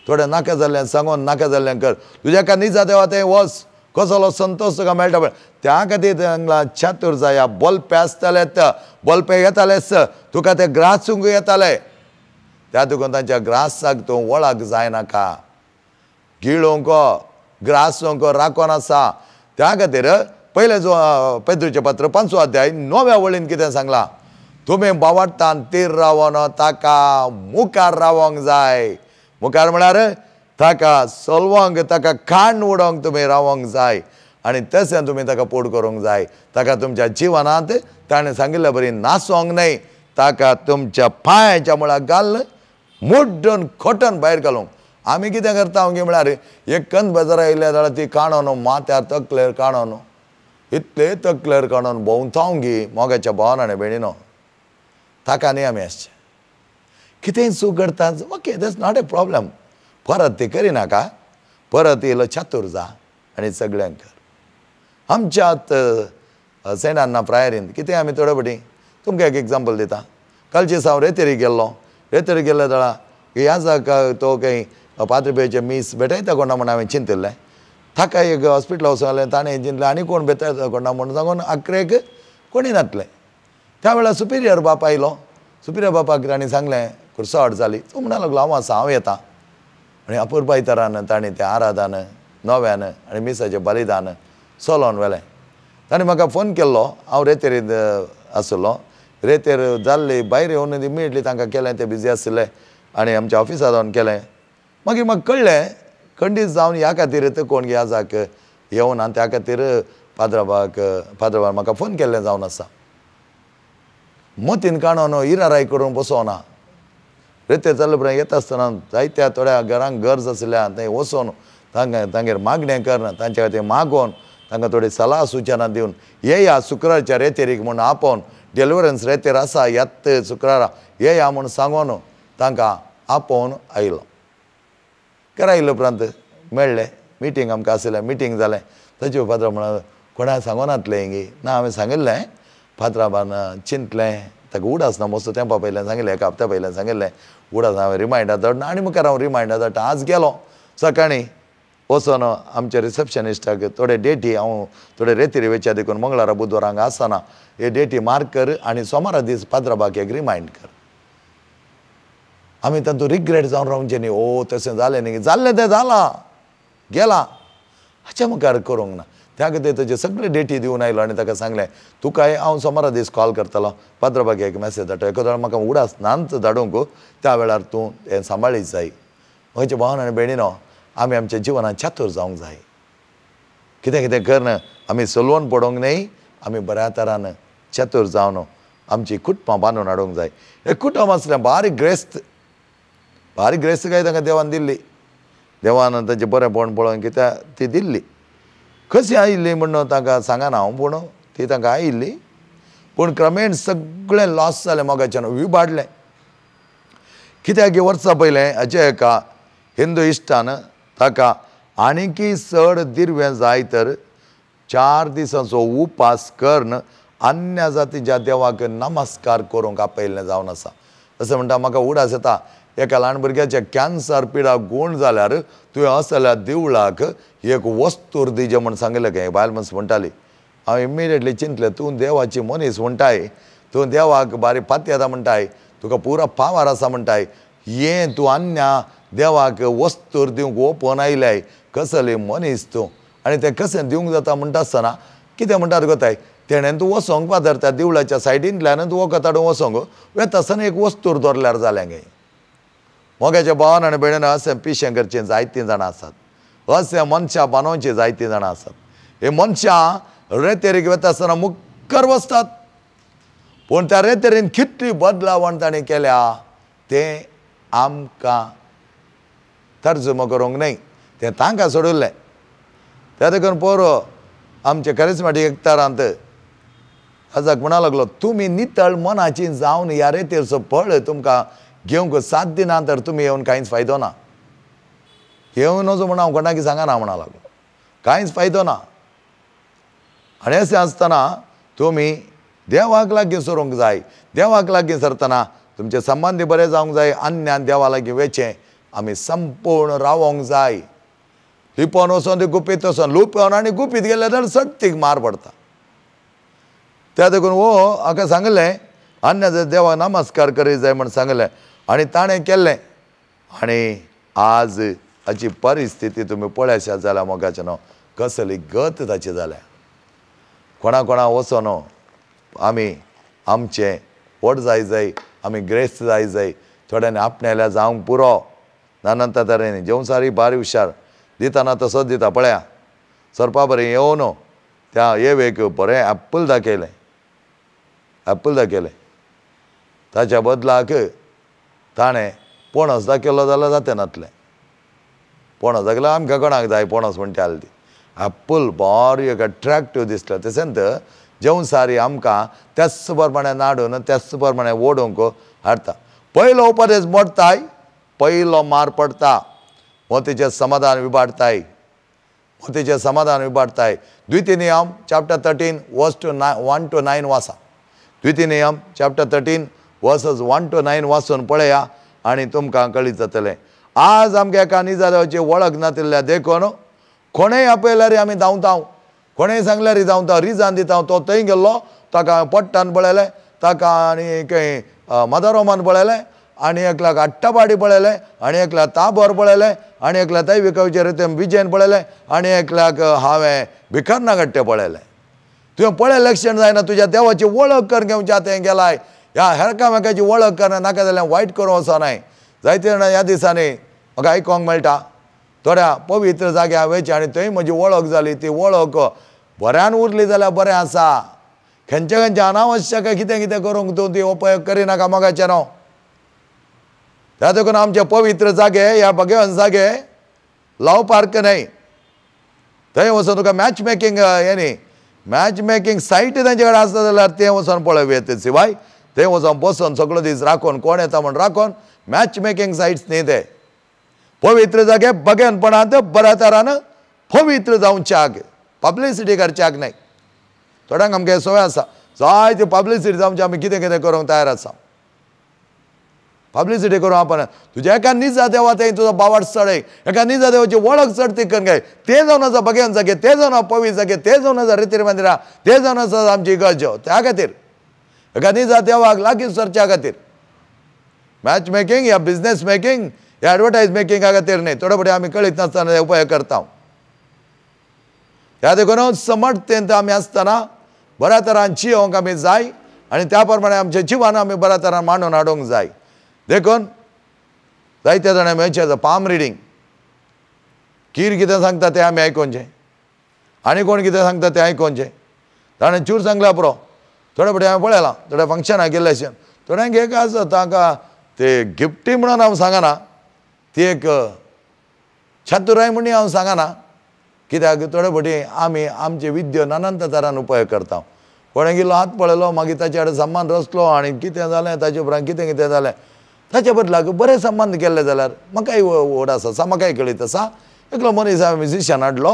थोडें नाका जाल्लें सांगून नाका जाल्लें कर, तुज्या का निजा देवा थंय वच, कसलो संतोश तुका मेळटा पळय. त्या खातीर तांकां चातूर जाया. बोलपे आसतालेच, बोलपे येतालेच, तुका ते ग्रासूंक येताले. त्या देखून तांच्या ग्रासाक तूं वळख जायनाका, गिळूंक ग्रासूंक राखून आसा. त्या खातीर पयलें जो पेद्रूचें पत्र 5वो अध्याय 9व्या वळीन कितें सांगलां, तुमी बावाडटान तीर रावन ताका मुखार रावंक जाय. मुखार म्हळ्यार ताका सलवंक, ताका काण उडोवंक तुमी रावंक जाय आनी तशें तुमी ताका पोड करूंक जाय. ताका तुमच्या जिवनांत ताणें सांगिल्ले बरी नासोंक न्हय, ताका तुमच्या पांयाच्या मुळाक घाल मुड्डून खोटून भायर घालूंक. आमी कितें करता हांव म्हळ्यार एक कंद बाजारा येयल्या जाल्यार ती काणोन माथ्यार तकलेर काणोन इतले तकलेर काणोन भोंवता गी मोगाच्या भावान आनी भयणीनो. ताका न्ही आमी आसचें कितेंय चूक करता, okay that's not a problem, परत ती करिनाका, परत येयलो चातूर जा आनी सगळ्यांक कर. आमच्यात सेंट प्रायरीन कितें आमी थोडे फावटी तुमकां एक एग्जाम्पल दिता. कालचे दिसा हांव रेतेरी गेल्लो, रेतेरी गेल्ले जाल्यार ह्या जाका तो काही पाद्रपेचें मीस भेटयता कोणा म्हूण हांवें चिंतिल्लें. ताका एक हॉस्पिटला वचून जालें, ताणें चिंतलें आनी कोण भेटयता कोणा म्हूण सांगून आखरेक कोणी नातलें. त्या वेळार सुपिरियर बाप आयलो. सुपिरियर बापाक ताणें सांगलें कुर्सावट जाली, तो म्हणा लागलो हांव आसा हांव येता. आनी अपुरबायतरान ताणें तें आराधान नव्यान आनी मिसाचें बलिदान चलोवन व्हेलें. ताणें म्हाका फोन केल्लो, हांव रेतेरींत आसलो. रेतेर जाल्ली भायर येवन इमिडिएटली तांकां केलें, ते बिजी आशिल्ले आनी आमच्या ऑफिसांत वचून केलें. मागीर म्हाका कळ्ळें खंडीत जावन ह्या खातीर कोण याजाक येवना, त्या खातीर पाद्राबाक पाद्राबान म्हाका फोन केल्लें जावन आसा. मतीन काणून इराराय करून बसोना. रेतेर जाल्ले उपरांत येता आसतना जायत्या थोड्या घरांक गरज आशिल्ल्या थंय वचोन तांकां तांगेर मागणें करना, तांच्या खातीर मागोवन तांकां थोडी सलाह सुचना दिवन येया शुक्रारच्या रेतेरीक म्हूण आपोवन डेलिवरन्स रेतेर आसा येत शुक्रारा येया म्हूण सांगून तांकां आपोवन आयलो. घरा आयले उपरांत मेळ्ळें, मिटींग आमकां आशिल्लें, मिटींग जालें. ताचे पाद्रा म्हणून कोणाक सांगोनातलें हिंगी ना, हांवें सांगिल्लें. पात्राबान चिंतलें, ताका उडास ना मस्तो तेंपा पयल्यान सांगिल्लें, एका हप्त्या पयल्यान सांगिल्लें उडास हांवें रिमायंडर धाडना आनी मुखार हांव रिमायंडर धाडटा. आज गेलो सकाळीं वचोन आमच्या रिसेप्शनिस्टाक थोडे डेटी हांव थोडे रेतीर वेच्या देखून मंगळारा बुधवारा हांगा आसतना हे डेटी मार्क कर आनी सोमारा दीस पाद्राबाक एक रिमायंड कर. आमी तातूंत रिग्रेट जावन रावचें न्ही, ओ तशें जालें न्ही, जाल्लें तें जालां गेलां, हाच्या मुखार करूंक ना. त्या खातीर ताचे सगळे डेटी दिवन आयलो आनी ताका सांगलें तुकाय हांव सोमारा दीस कॉल करतलो, पाद्राबाक एक मॅसेज धाडटा, एखादो म्हाका उडास नाच धाडूंक त्या वेळार तूं हें सांबाळीत जाय. म्हज्या भावान आनी भयणीनो आमी आमच्या जिवनांत चातूर जावंक जाय. कितें कितें करन आमी सलवण पडोवंक न्हय, आमी बऱ्या तरान चातूर जावन आमची कुटुंबां बांदून हाडूंक जाय. हें कुटुंब आसलें बारीक ग्रेस्त, बारीक ग्रेस्त काय तांकां देवान दिल्ली, देवान तांचें बरेंपण पळोवन कित्याक ती दिल्ली. कशी आयिल्ली म्हणून तांकां सांगना हांव, पूण ती तांकां आयिल्ली. पूण क्रमेण सगळें लॉस जालें मोगाच्यान, विबाडलें. कित्याक वर्सां पयलें हाचे एका हिंदू इश्टान ताका आनीकय चड दिर्वें जाय तर 4 दिसांचो उपास करून अन्य जातीच्या देवाक नमस्कार करूंक आपयल्लें जावन आसा. अशें म्हणटा म्हाका उडास येता एका ल्हान भुरग्याच्या कॅन्सर पिडा गूण जाल्यार तुवें असल्या देवळाक एक वस्तूर दिजे म्हूण सांगिल्लें काय बायल मनीस म्हणटाली. हांव इमिडिएटली चिंतलें, तूं देवाची मनीस म्हणटाय, तूं देवाक बारी पातयेता म्हणटाय, तुका पुरा पावर आसा म्हणटाय, हें तूं अन्या देवाक वस्तूर दिवंक ओपोवन आयल्याय, कसली मनीस तूं. आनी तें कशें दिवंक जाता म्हणटा आसतना कितें म्हणटात गोताय, तेणेन तूं वचोंक पादर त्या देवळाच्या सायडींतल्यान तूं वखद हाडून वचोंक वेता आसतना एक वस्तूर दवरल्यार जालें गे. मोगाच्या भावान आनी भयणीन अशें पिशें करचें जायतीं जाणां आसात, अशें मनशां बानोवचीं जायतीं जाणां आसात. हे मनशां रेतेरीक वेता आसतना मुक्कर बसतात, पूण त्या रेतेरीन कितली बदलावण ताणें केल्या तें आमकां तर्जुमो करूंक न्हय, तें तांकां सोडिल्लें. त्या देखून पोरो आमचे करिस्मेटीक एकतारांत आजाक म्हणा लागलो, तुमी नितळ मनाची जावन ह्या रेतेरचो फळ तुमकां घेवंक 7 दिना तर तुमी येवन कांयच फायदो ना. येवन वचो म्हण हांव कोणाक सांगना म्हणा लागलो, कांयच फायदो ना. आनी अशें आसतना तुमी देवाक लागीं सरूंक जाय. देवाक लागीं सरतना तुमचे संबंदी बरे जावंक जाय, अन्यान देवा लागीं वेचें आमी संपूर्ण रावोंक जाय. लिपोवन वचोन ते गुपीत वचोन लुपोवन आनी गुपीत गेल्यार जाल्यार सट्टीक मार पडटा. त्या देखून हो हाका सांगलें अन्य देवा नमस्कार करीत जाय म्हण सांगलें आनी ताणें केल्लें. आनी आज हाची परिस्थिती तुमी पळयशात जाल्यार मोगाचें न्हू कसली गत ताची जाल्या. कोणा कोणा वचोन आमी आमचें व्हड जाय जाय, आमी ग्रेस्त जाय जाय, थोड्यांनी आपणाल्या जावंक पुरो नानंत तरेनी जेवसारी बारी हुशार दिताना तसोच दिता. पळया सरपा बरें येवन त्या येवेक बरें एप्पल दाखयलें, एप्पल दाखयलें, ताच्या बदलाक ताणें पणस दाखयलो जाल्यार जाता नातलें. पणस दाखयल्यार आमकां कोणाक जाय पणस म्हणटा ती. एप्पल बारी एक अट्रॅक्टीव दिसलें. तशेंच जेवसारी आमकां त्याच प्रमाणे नाडून त्याच प्रमाणे ओडूंक हाडटा. पयलो उपदेश मोडटाय, पयलो मार पडटा, मोतीचें समाधान विबाडटाय, मोतीचें समाधान विबाडटाय. द्वितीय नियम चॅप्टर 13 वर्स 1 to 9 वाचा. द्वितीय नियम चॅप्टर 13 वर्सस 1 to 9 वाचून पळया आनी तुमकां कळीत जातलें. आज आमकां एका निजादेवाची वळख नातिल्ल्या देखून कोणेय आपयल्यार आमी धांवता, कोणेय सांगल्यार धांवता, रिजान दिता. तो थंय गेल्लो ताका पोट्टान पळयलें, ताका आनी खंय मदारोमान पळयलें, आनी एकल्याक आट्टापाडी पळयलें, आनी एकल्याक ताबोर पळयलें, आनी एकल्या तै विकवचेर तें विजयन पळयलें, आनी एकल्याक हांवें भिकर्नागट्टे पळयलें. तुवें पळय लक्षण जायना, तुज्या देवाची वळख करून घेवच्या तें गेलाय. ह्या हेरकामेकाची वळख करना नाका जाल्यार वायट करूं वचनाय. जायते जाणां ह्या दिसांनी म्हाका आयकोंक मेळटा थोड्या पवित्र जाग्यार वयचें आनी थंय म्हजी वळख जाली, ती वळख बऱ्यान उरली जाल्यार बरें आसा. खंयचे खंयचे अनावश्यक कितें कितें करूंक तूं ती उपयोग करिनाका मोगाचें न्हू. त्या देखून आमचे पवित्र जागे ह्या भगवान जागे लव पार्क न्हय, थंय वचून तुका मॅच मेकींग हें न्ही, मॅच मेकींग सायट तांचे कडेन आसता जाल्यार तें वचोन पळोवया. ते शिवाय थंय वचोन बसोन सगळो दीस राखून कोण येता म्हण राखून मॅच मेकींग सायट्स न्ही ते. पवित्र जागे बगेनपणांत बऱ्या तरान पवित्र जावच्याक, पब्लिसिटी करच्याक न्हय. थोड्यांक आमगे संवय आसा जायती पब्लिसिटी जावची, आमी कितें कितें करूंक तयार आसा. पब्लिसिटी करूं आपण तुज्या एका निजा देवा थंय तुजो बावाट चडय, एका निजा देवाची वळख चड ती करून घे. तें जावन आसा बगेन जागे, तें जावन आसा पवित्र जागे, तें जावन आसा रितीर मंदिरां, तें जावन आसा आमची इगर्ज. त्या खातीर एका निजा देवाक लागीं सरच्या खातीर मॅच मेकींग या बिजनेस मेकींग या एडवर्टायज मेकिंगा खातीर न्हय. थोडे फावटी आमी कळीत नासतना उपयोग करता. ह्या देखून समर्थेंत आमी आसतना बऱ्या तरान जियोंक आमी जाय आनी त्या प्रमाणे आमचें जिवन आमी बऱ्या तरान मांडून हाडूंक जाय. देखून जायते जाणां मेळचें पाम रिडींग, कीर कितें सांगता तें आमी आयकोवचें, आनी कोण कितें सांगता तें आयकोवचें. ताणें चूर सांगल्या पुरो. थोडे फावटी हांवें पळयलां थोड्या फंक्शनाक गेल्ले अशें थोड्यांक एक आसा तांकां ते गिफ्टी म्हणून हांव सांगना, ती एक चातुराय म्हणून हांव सांगना, कित्याक थोडे फावटी आमी आमचे विद्यो नानांत तरान उपयोग करता. कोणें गेलो हात पळयलो, मागीर ताचे कडेन संबंद रचलो आनी कितें जालें ताचे उपरांत कितें कितें जालें. ताचे बदलाक बरें संबंद केल्ले जाल्यार म्हाकाय व्हड आसा, म्हाकाय कळीत आसा. एकलो मनीस हांवें म्युजिशियन हाडलो,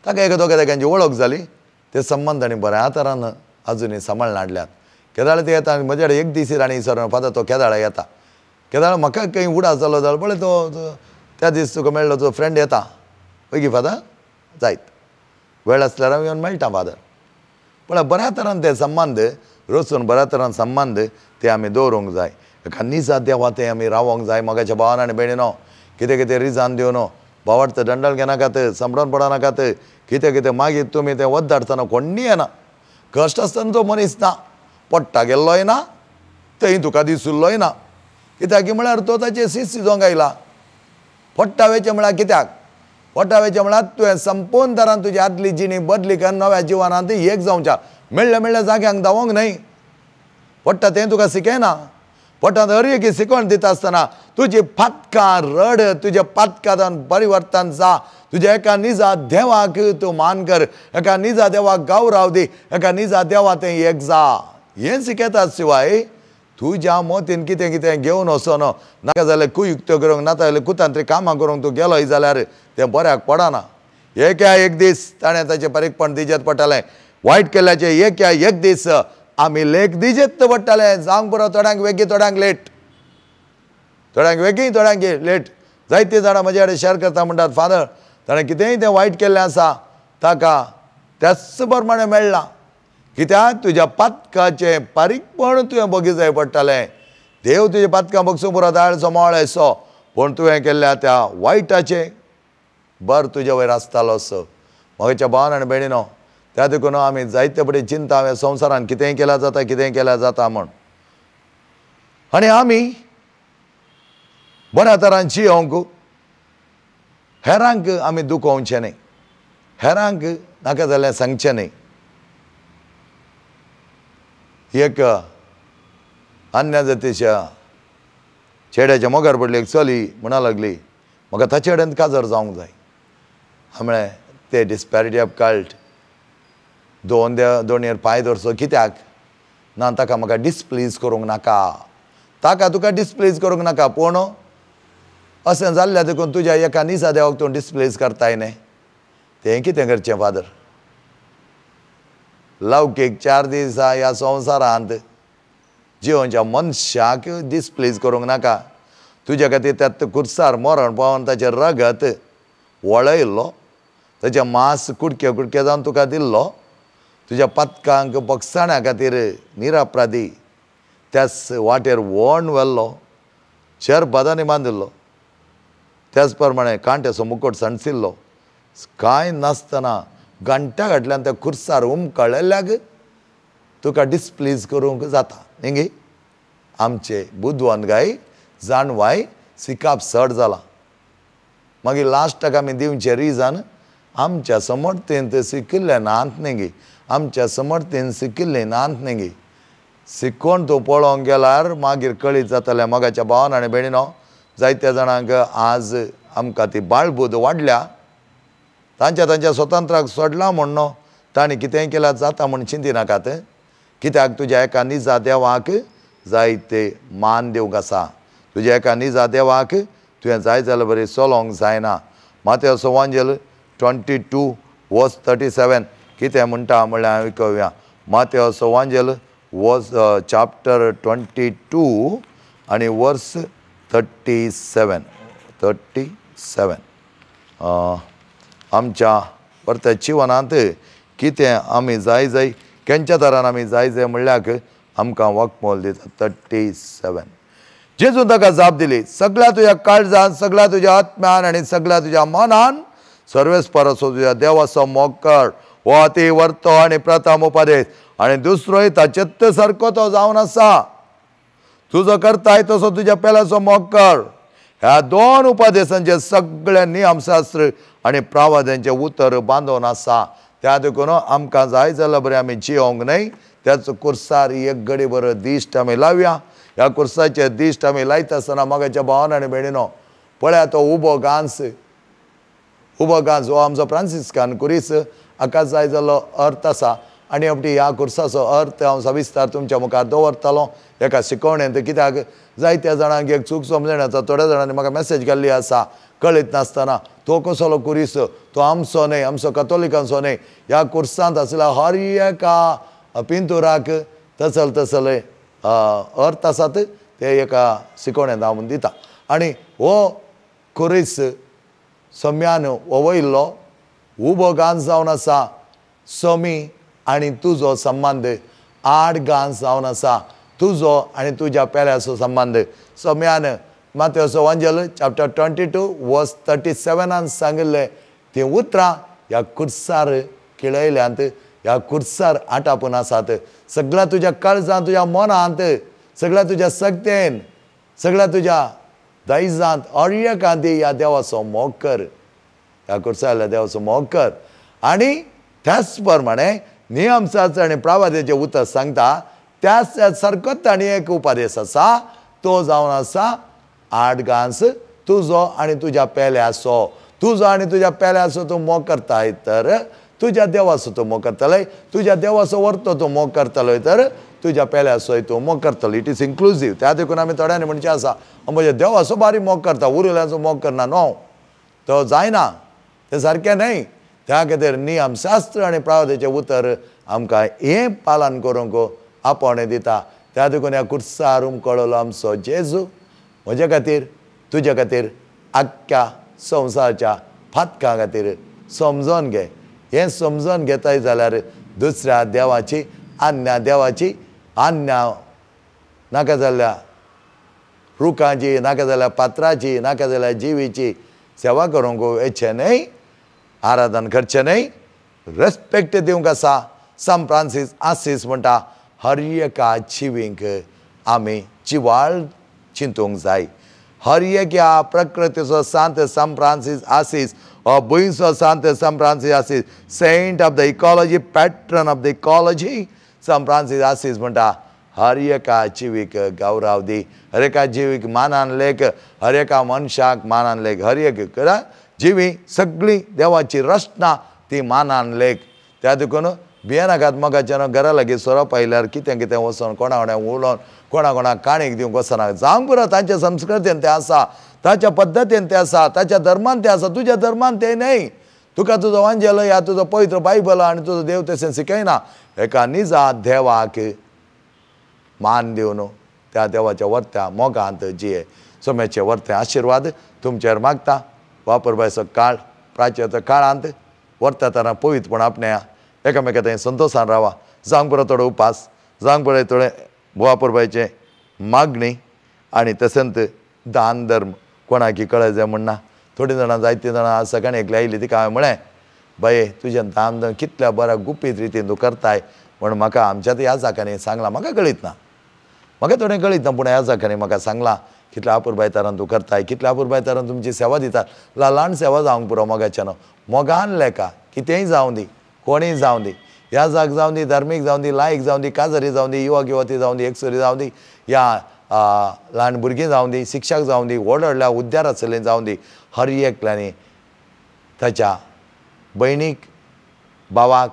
ताका एका दोगा तेगांची वळख जाली, ते संबंद आनी बऱ्या तरान अजुनूय सांबाळून हाडल्यात. केदाळ ते येता आनी म्हजे कडेन एक दीस आनी सर फादर तो केदाळ येता, केदाळ म्हाका खंय उडास जालो जाल्यार पळय तो त्या दीस तुका मेळ्ळो तो फ्रेंड येता, वगी फादर जायत वेळ आसल्यार हांव येवन मेळटा फादर. पळय बऱ्या तरान ते संबंद रचून बऱ्या तरान संबंद ते आमी दवरूंक जाय. एका निजा देवा ते आमी रावोंक जाय. मोगाच्या भावान आनी भयणीनो, कितें कितें रिजान दिवन भावार्थ दंडल घेनाकात, सांबडोन पडनाकात, कितें कितें मागीर तुमी तें वद्दाडटना कोण्णी येना. कश्ट आसतना तो मनीस ना, पडटा गेल्लोय ना, थंय तुका दिसुल्लोय ना. कित्याक म्हळ्यार तो ताचे सीस शिजोवंक आयला. पडटा वेचें म्हळ्यार कित्याक पडटा वेचें म्हळ्यार तुवें संपूर्ण तरान तुजी आदली जिणी बदली करून नव्या जिवनांत एक जावच्या. मेळ्ळ्या मेळ्ळ्या जाग्यांक धांवोंक न्हय. पडटा तें तुका शिकयना. पडटा हर एक शिकवण दिता आसतना तुजी पातकां रड, तुज्या पातकांत परिवर्तन जा, तुज्या एका निजा देवाक तूं मान कर, एका निजा देवाक गौराव दी, एका निजा देवा तें एक जा. हें शिकयता शिवाय तुज्या मोतीन कितें कितें घेवन वचोन नाका जाल्यार कुयुक्त करूंक, नाका जाल्यार कुतांत्रीक कामां करूंक तूं गेलोय जाल्यार तें बऱ्याक पडना. एक या एक दीस ताणें ताचें परीकपण दिजेत पडटालें. वायट केल्याचें एक या एक दीस आमी लेख दिजेत पडटालें. जावंक पुरो, थोड्यांक वेगीं थोड्यांक लेट, थोड्यांक वेगीं थोड्यांक लेट. जायतीं जाणां म्हजे कडेन शेअर करता म्हणटात, फादर ताणें कितेंय तें वायट केल्लें आसा ताका त्याच प्रमाणें मेळ्ळां. कित्याक तुज्या पातकाचें पारीकपण तुवें बगी जाय पडटालें. देव तुज्या पातकां बगसूं पुरो, दाळचो मोळ येसो, पूण तुवें केल्ल्या त्या वायटाचें बर तुज्या वयर आसतालो असो. म्हज्या भावान आनी भयणीनो, त्या देखून आमी जायते फुडें चिंता ह्या संवसारान कितेंय केल्यार जाता, कितेंय केल्यार जाता म्हूण. आनी आमी बऱ्या तरान जियोंक हेरांक आमी दुखोवचें न्हय, हेरांक नाका जाल्यार सांगचें न्हय. एक अन्य जातीच्या चेड्याच्या मोगार पडली एक चली म्हणा लागली, म्हाका ताचे कडेन काजार जावंक जाय. हांवें म्हळें ते डिस्पॅरिटी ऑफ कल्ट, दोन दोनयेर पांय दवरचो कित्याक ना, ताका म्हाका डिसप्लीज करूंक नाका, ताका तुका डिसप्लीज करूंक नाका. पूण अशें जाल्ल्या देखून तुज्या एका निजा देवाक तूं डिसप्लीज करताय न्ही. तें कितें करचें फादर? लौकीक 4 दिसा ह्या संवसारांत जिवनच्या मनशाक डिसप्लीज करूंक नाका. तुज्या खातीर त्यात कुर्सार मरण पावन ताचें रगत वळयल्लो, ताचें मांस कुडके कुडके जावन तुका दिल्लो, तुज्या पातकांक बगसाण्या खातीर निरापराधी त्याच वाटेर वण व्हेल्लो, शर बादांनी बांदिल्लो, त्याच प्रमाणे कांट्याचो मुकोट सांडसिल्लो, कांय नासतना घंट्या घातल्यान त्या खुर्सार उमकळिल्ल्याक तुका डिसप्लीज करूंक जाता न्ही गे. आमचे बुदवंत गाय जाणवाय सिकाप चड जालां. मागीर लास्टाक आमी दिवचें रिजन आमच्या समर्थेन शिकिल्लें नात न्ही गे, आमच्या समर्थेन शिकिल्लें नात न्ही गे. शिकोवन तूं पळोवंक गेल्यार मागीर कळीत जातलें. मोगाच्या भावान आनी भयणीनो, जायत्या जाणांक आज आमकां ती बाळबूद वाडल्या, तांच्या तांच्या स्वतंत्राक सोडलां म्हूण न्हू तांणी कितेंय केल्यार जाता म्हूण चिंतिनाकात. कित्याक तुज्या एका निजा देवाक जायते मान दिवंक आसा. तुज्या एका निजा देवाक तुवें जाय जाल्यार बरें चलोवंक जायना. मातेव सुवांजेल 22 वर्स 37 कितें म्हणटा म्हणल्यार हांवें कळोवया. मातेव सुवांजेल वर्स चॅप्टर 22 आनी वर्स 37 37. आमच्या परत्या जिवनांत कितें आमी जाय जाय केंच्या तरान आमी जाय जाय म्हणल्याक आमकां वखमोल दिता. 37 जेजून ताका जाप दिली, सगळ्या तुज्या काळजान, सगळ्या तुज्या आत्म्यान आनी सगळ्या तुज्या मनान सर्वेस्पराचो तुज्या देवाचो मोग कर. हो अती वर्तो आनी प्रथम उपदेश. आनी दुसरोय ताचेच सारको तो जावन आसा, तुजो करताय तसो तुज्या पेल्याचो मोग कर. ह्या दोन उपदेशांचे सगळे नियमशास्त्र आनी प्रावाद्यांचें उतर बांदून आसा. त्या देखून आमकां जाय जाल्यार बरें आमी जियोंक न्हय, त्याच कुर्सार एक घडी बरो दिश्ट आमी लावया. ह्या कुर्साचे दिश्ट आमी लायता आसतना मोगाच्या भावान आनी भयणीनो, पळया तो उबो घांस, उबो गांज हो आमचो फ्रांसिस्कान कुरीस हाका जाय जाल्लो अर्थ आसा. आनी आपटी ह्या कुर्साचो अर्थ हांव सविस्तार तुमच्या मुखार दवरतलो एका शिकवणेंत. कित्याक जायत्या जाणांक एक चूक समजण आसा. थोड्या जाणांनी म्हाका मॅसेज घाल्ली आसा कळीत नासतना, तो कसलो कुरीस, तो आमचो न्हय, आमचो कतोलिकांचो न्हय. ह्या कुर्सांत आसल्या हर एका पिंतुराक तसल तसले अर्थ आसात ते एका शिकवणेंत हांव दिता. आनी हो कुरीस सम्यान वयल्लो उबो गांज जावन आसा. समी आनी तुजो संबंद आड गांज जावन आसा, तुजो आनी तुज्या पेल्याचो संबंद. सम्यान मातेवचो वांजेल चॅप्टर 22 वर्स 37 सांगिल्लें तीं उतरां ह्या कुर्सार किळयल्यांत, ह्या कुर्सार आटापून आसात. सगळ्या तुज्या काळजांत, तुज्या मनांत, सगळ्या तुज्या शक्तेन, सगळ्या तुज्या दायजांत अळ्यकांती ह्या देवाचो मोग कर, ह्या कुर्साल्या देवाचो मोग कर. आनी त्याच प्रमाणे नियमशास्त्र आनी प्रावाद्याचें उतर सांगता त्याच सारकोच आनी एक उपदेश आसा, तो जावन आसा आठ गांस तुजो आनी तुज्या पेल्याचो. तुजो आनी तुज्या पेल्याचो तूं मोग करताय तर तुज्या देवाचो तूं मोग करतलोय, तुज्या देवाचो वर्तो तूं मोग करतलोय तर तुज्या पेल्याचोय तूं मोग करतलो. It is inclusive. त्या देखून आमी थोड्यांनी म्हणचें आसा म्हज्या देवाचो बारी मोग करता, उरिल्ल्यांचो मोग करना. न्हू, तो जायना, तें सारकें न्हय. त्या खातीर नियमशास्त्र आनी प्रावधाचें उतर आमकां हें पालन करूंक आपोवणें दिता. त्या देखून ह्या कुर्सार उमकळलो आमचो जेजू म्हज्या खातीर, तुज्या खातीर, आख्ख्या संवसाराच्या फातकां खातीर. समजोन घे. हें समजोन घेताय जाल्यार दुसऱ्या देवाची, आन्या देवाची, आन्या नाका जाल्ल्या रुखांची, नाका जाल्ल्या पात्राची, नाका जाल्ल्या जिवीची सेवा करूंक येचें न्हय, आराधन करचें न्हय, रेस्पेक्ट दिवंक आसा. सान फ्रांसीस आसीस म्हणटा हर एका जिवींक आमी जिवाळ चिंतूंक जाय. हर एक ह्या प्रकृतीचो सांत सान फ्रांसीस आसीस, हो भुंयचो सांत San Francis Assis, saint of the ecology, patron of the ecology San Francis Assis म्हणटा हर एका जिवीक गौराव दी, हर एका जिवीक मानान लेख, हर एका मनशाक मानान लेख, हर एक जिवी सगळी देवाची रचना ती मानान लेख. त्या देखून भियेनाकात मोगाच्यान घरा लागीं सोरोप आयल्यार कितें कितें वचोन कोणा कोणा उलोवन कोणा कोणाक काणीक दिवंक वचना. जावंक पुरो, तांच्या संस्कृतीन तें आसा, ताच्या पद्दतीन तें आसा, ताच्या धर्मान तें आसा, तुज्या धर्मान तें न्हय. तुका तुजो वांजेल ह्या तुजो पवित्र बायबल आनी तुजो देव तशें शिकयना. एका निजा देवाक मान दिवन त्या देवाच्या वर्त्या मोगांत जिये. सोम्याचे वर्ते आशिर्वाद तुमचेर मागता. वापरपाचो काळ प्राच्याच्या काळांत वर्ता पवित्रपण आपण्या एकामेका थंय संतोशान रावा. जावंक पुरो थोडो उपास, जावंक पुरो थोडें वापरपाचें मागणी आनी तशेंच दान धर्म कोणाकी कळय जाय म्हण ना. थोडीं जाणां जायतीं जाणां आज सकाळीं एकली आयली, तिका हांवें म्हळें बाये तुजें दान धर्म कितल्या बऱ्या गुपीत रितीन तूं करताय म्हण म्हाका आमच्या ह्या जाकांनी सांगलां. म्हाका कळीत ना, म्हाका थोडें कळीत ना, पूण ह्या जाकांनी म्हाका सांगलां कितल्या आपुरबायतारान तूं करताय, कितल्या आपुरबायतारान तुमची सेवा दितात. ल्हान सेवा जावंक पुरो मोगाच्यान, मोगान लेखा कितेंय जावं दी, कोणीय जावं दी, ह्या जाग जावं दी, धार्मीक जावं दी, लायक जावं दी, काजारी जावं दी, युवक युवती जावं दी, एकसुरी जावं दी, ह्या ल्हान भुरगीं जावं दी, शिक्षक जावं दी, व्हड व्हडल्या उद्यार आसलें जावं दी, हर एकल्यांनी ताच्या भयणीक भावाक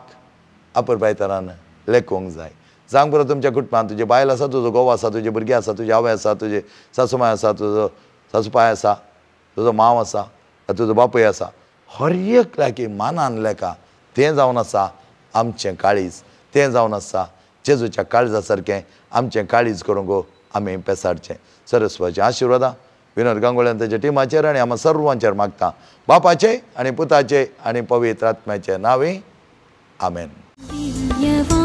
आपुरबायतारान लेखूंक जाय. जावंक पुरो तुमच्या कुटुंबांत तुजी बायल आसा, तुजो घोव आसा, तुजी भुरगीं आसा, तुजी आवय आसा, तुजी सासूमाय आसा, तुजो सासूपाय आसा, तुजो मांव आसा, तुजो बापूय आसा, हर एकल्याक मानान लेखा. तें जावन आसा आमचें काळीज, तें जावन आसा जेजूच्या काळजा सारकें आमचें काळीज करूंक आमी पेसाडचें. सरस्वतीच्या आशिर्वादा विनोद गांगोळे ताच्या टिमाचेर आनी आमकां सर्वांचेर मागता. बापाचे आनी पुताचे आनी पवित्र आत्म्याचे नांवी आमेन.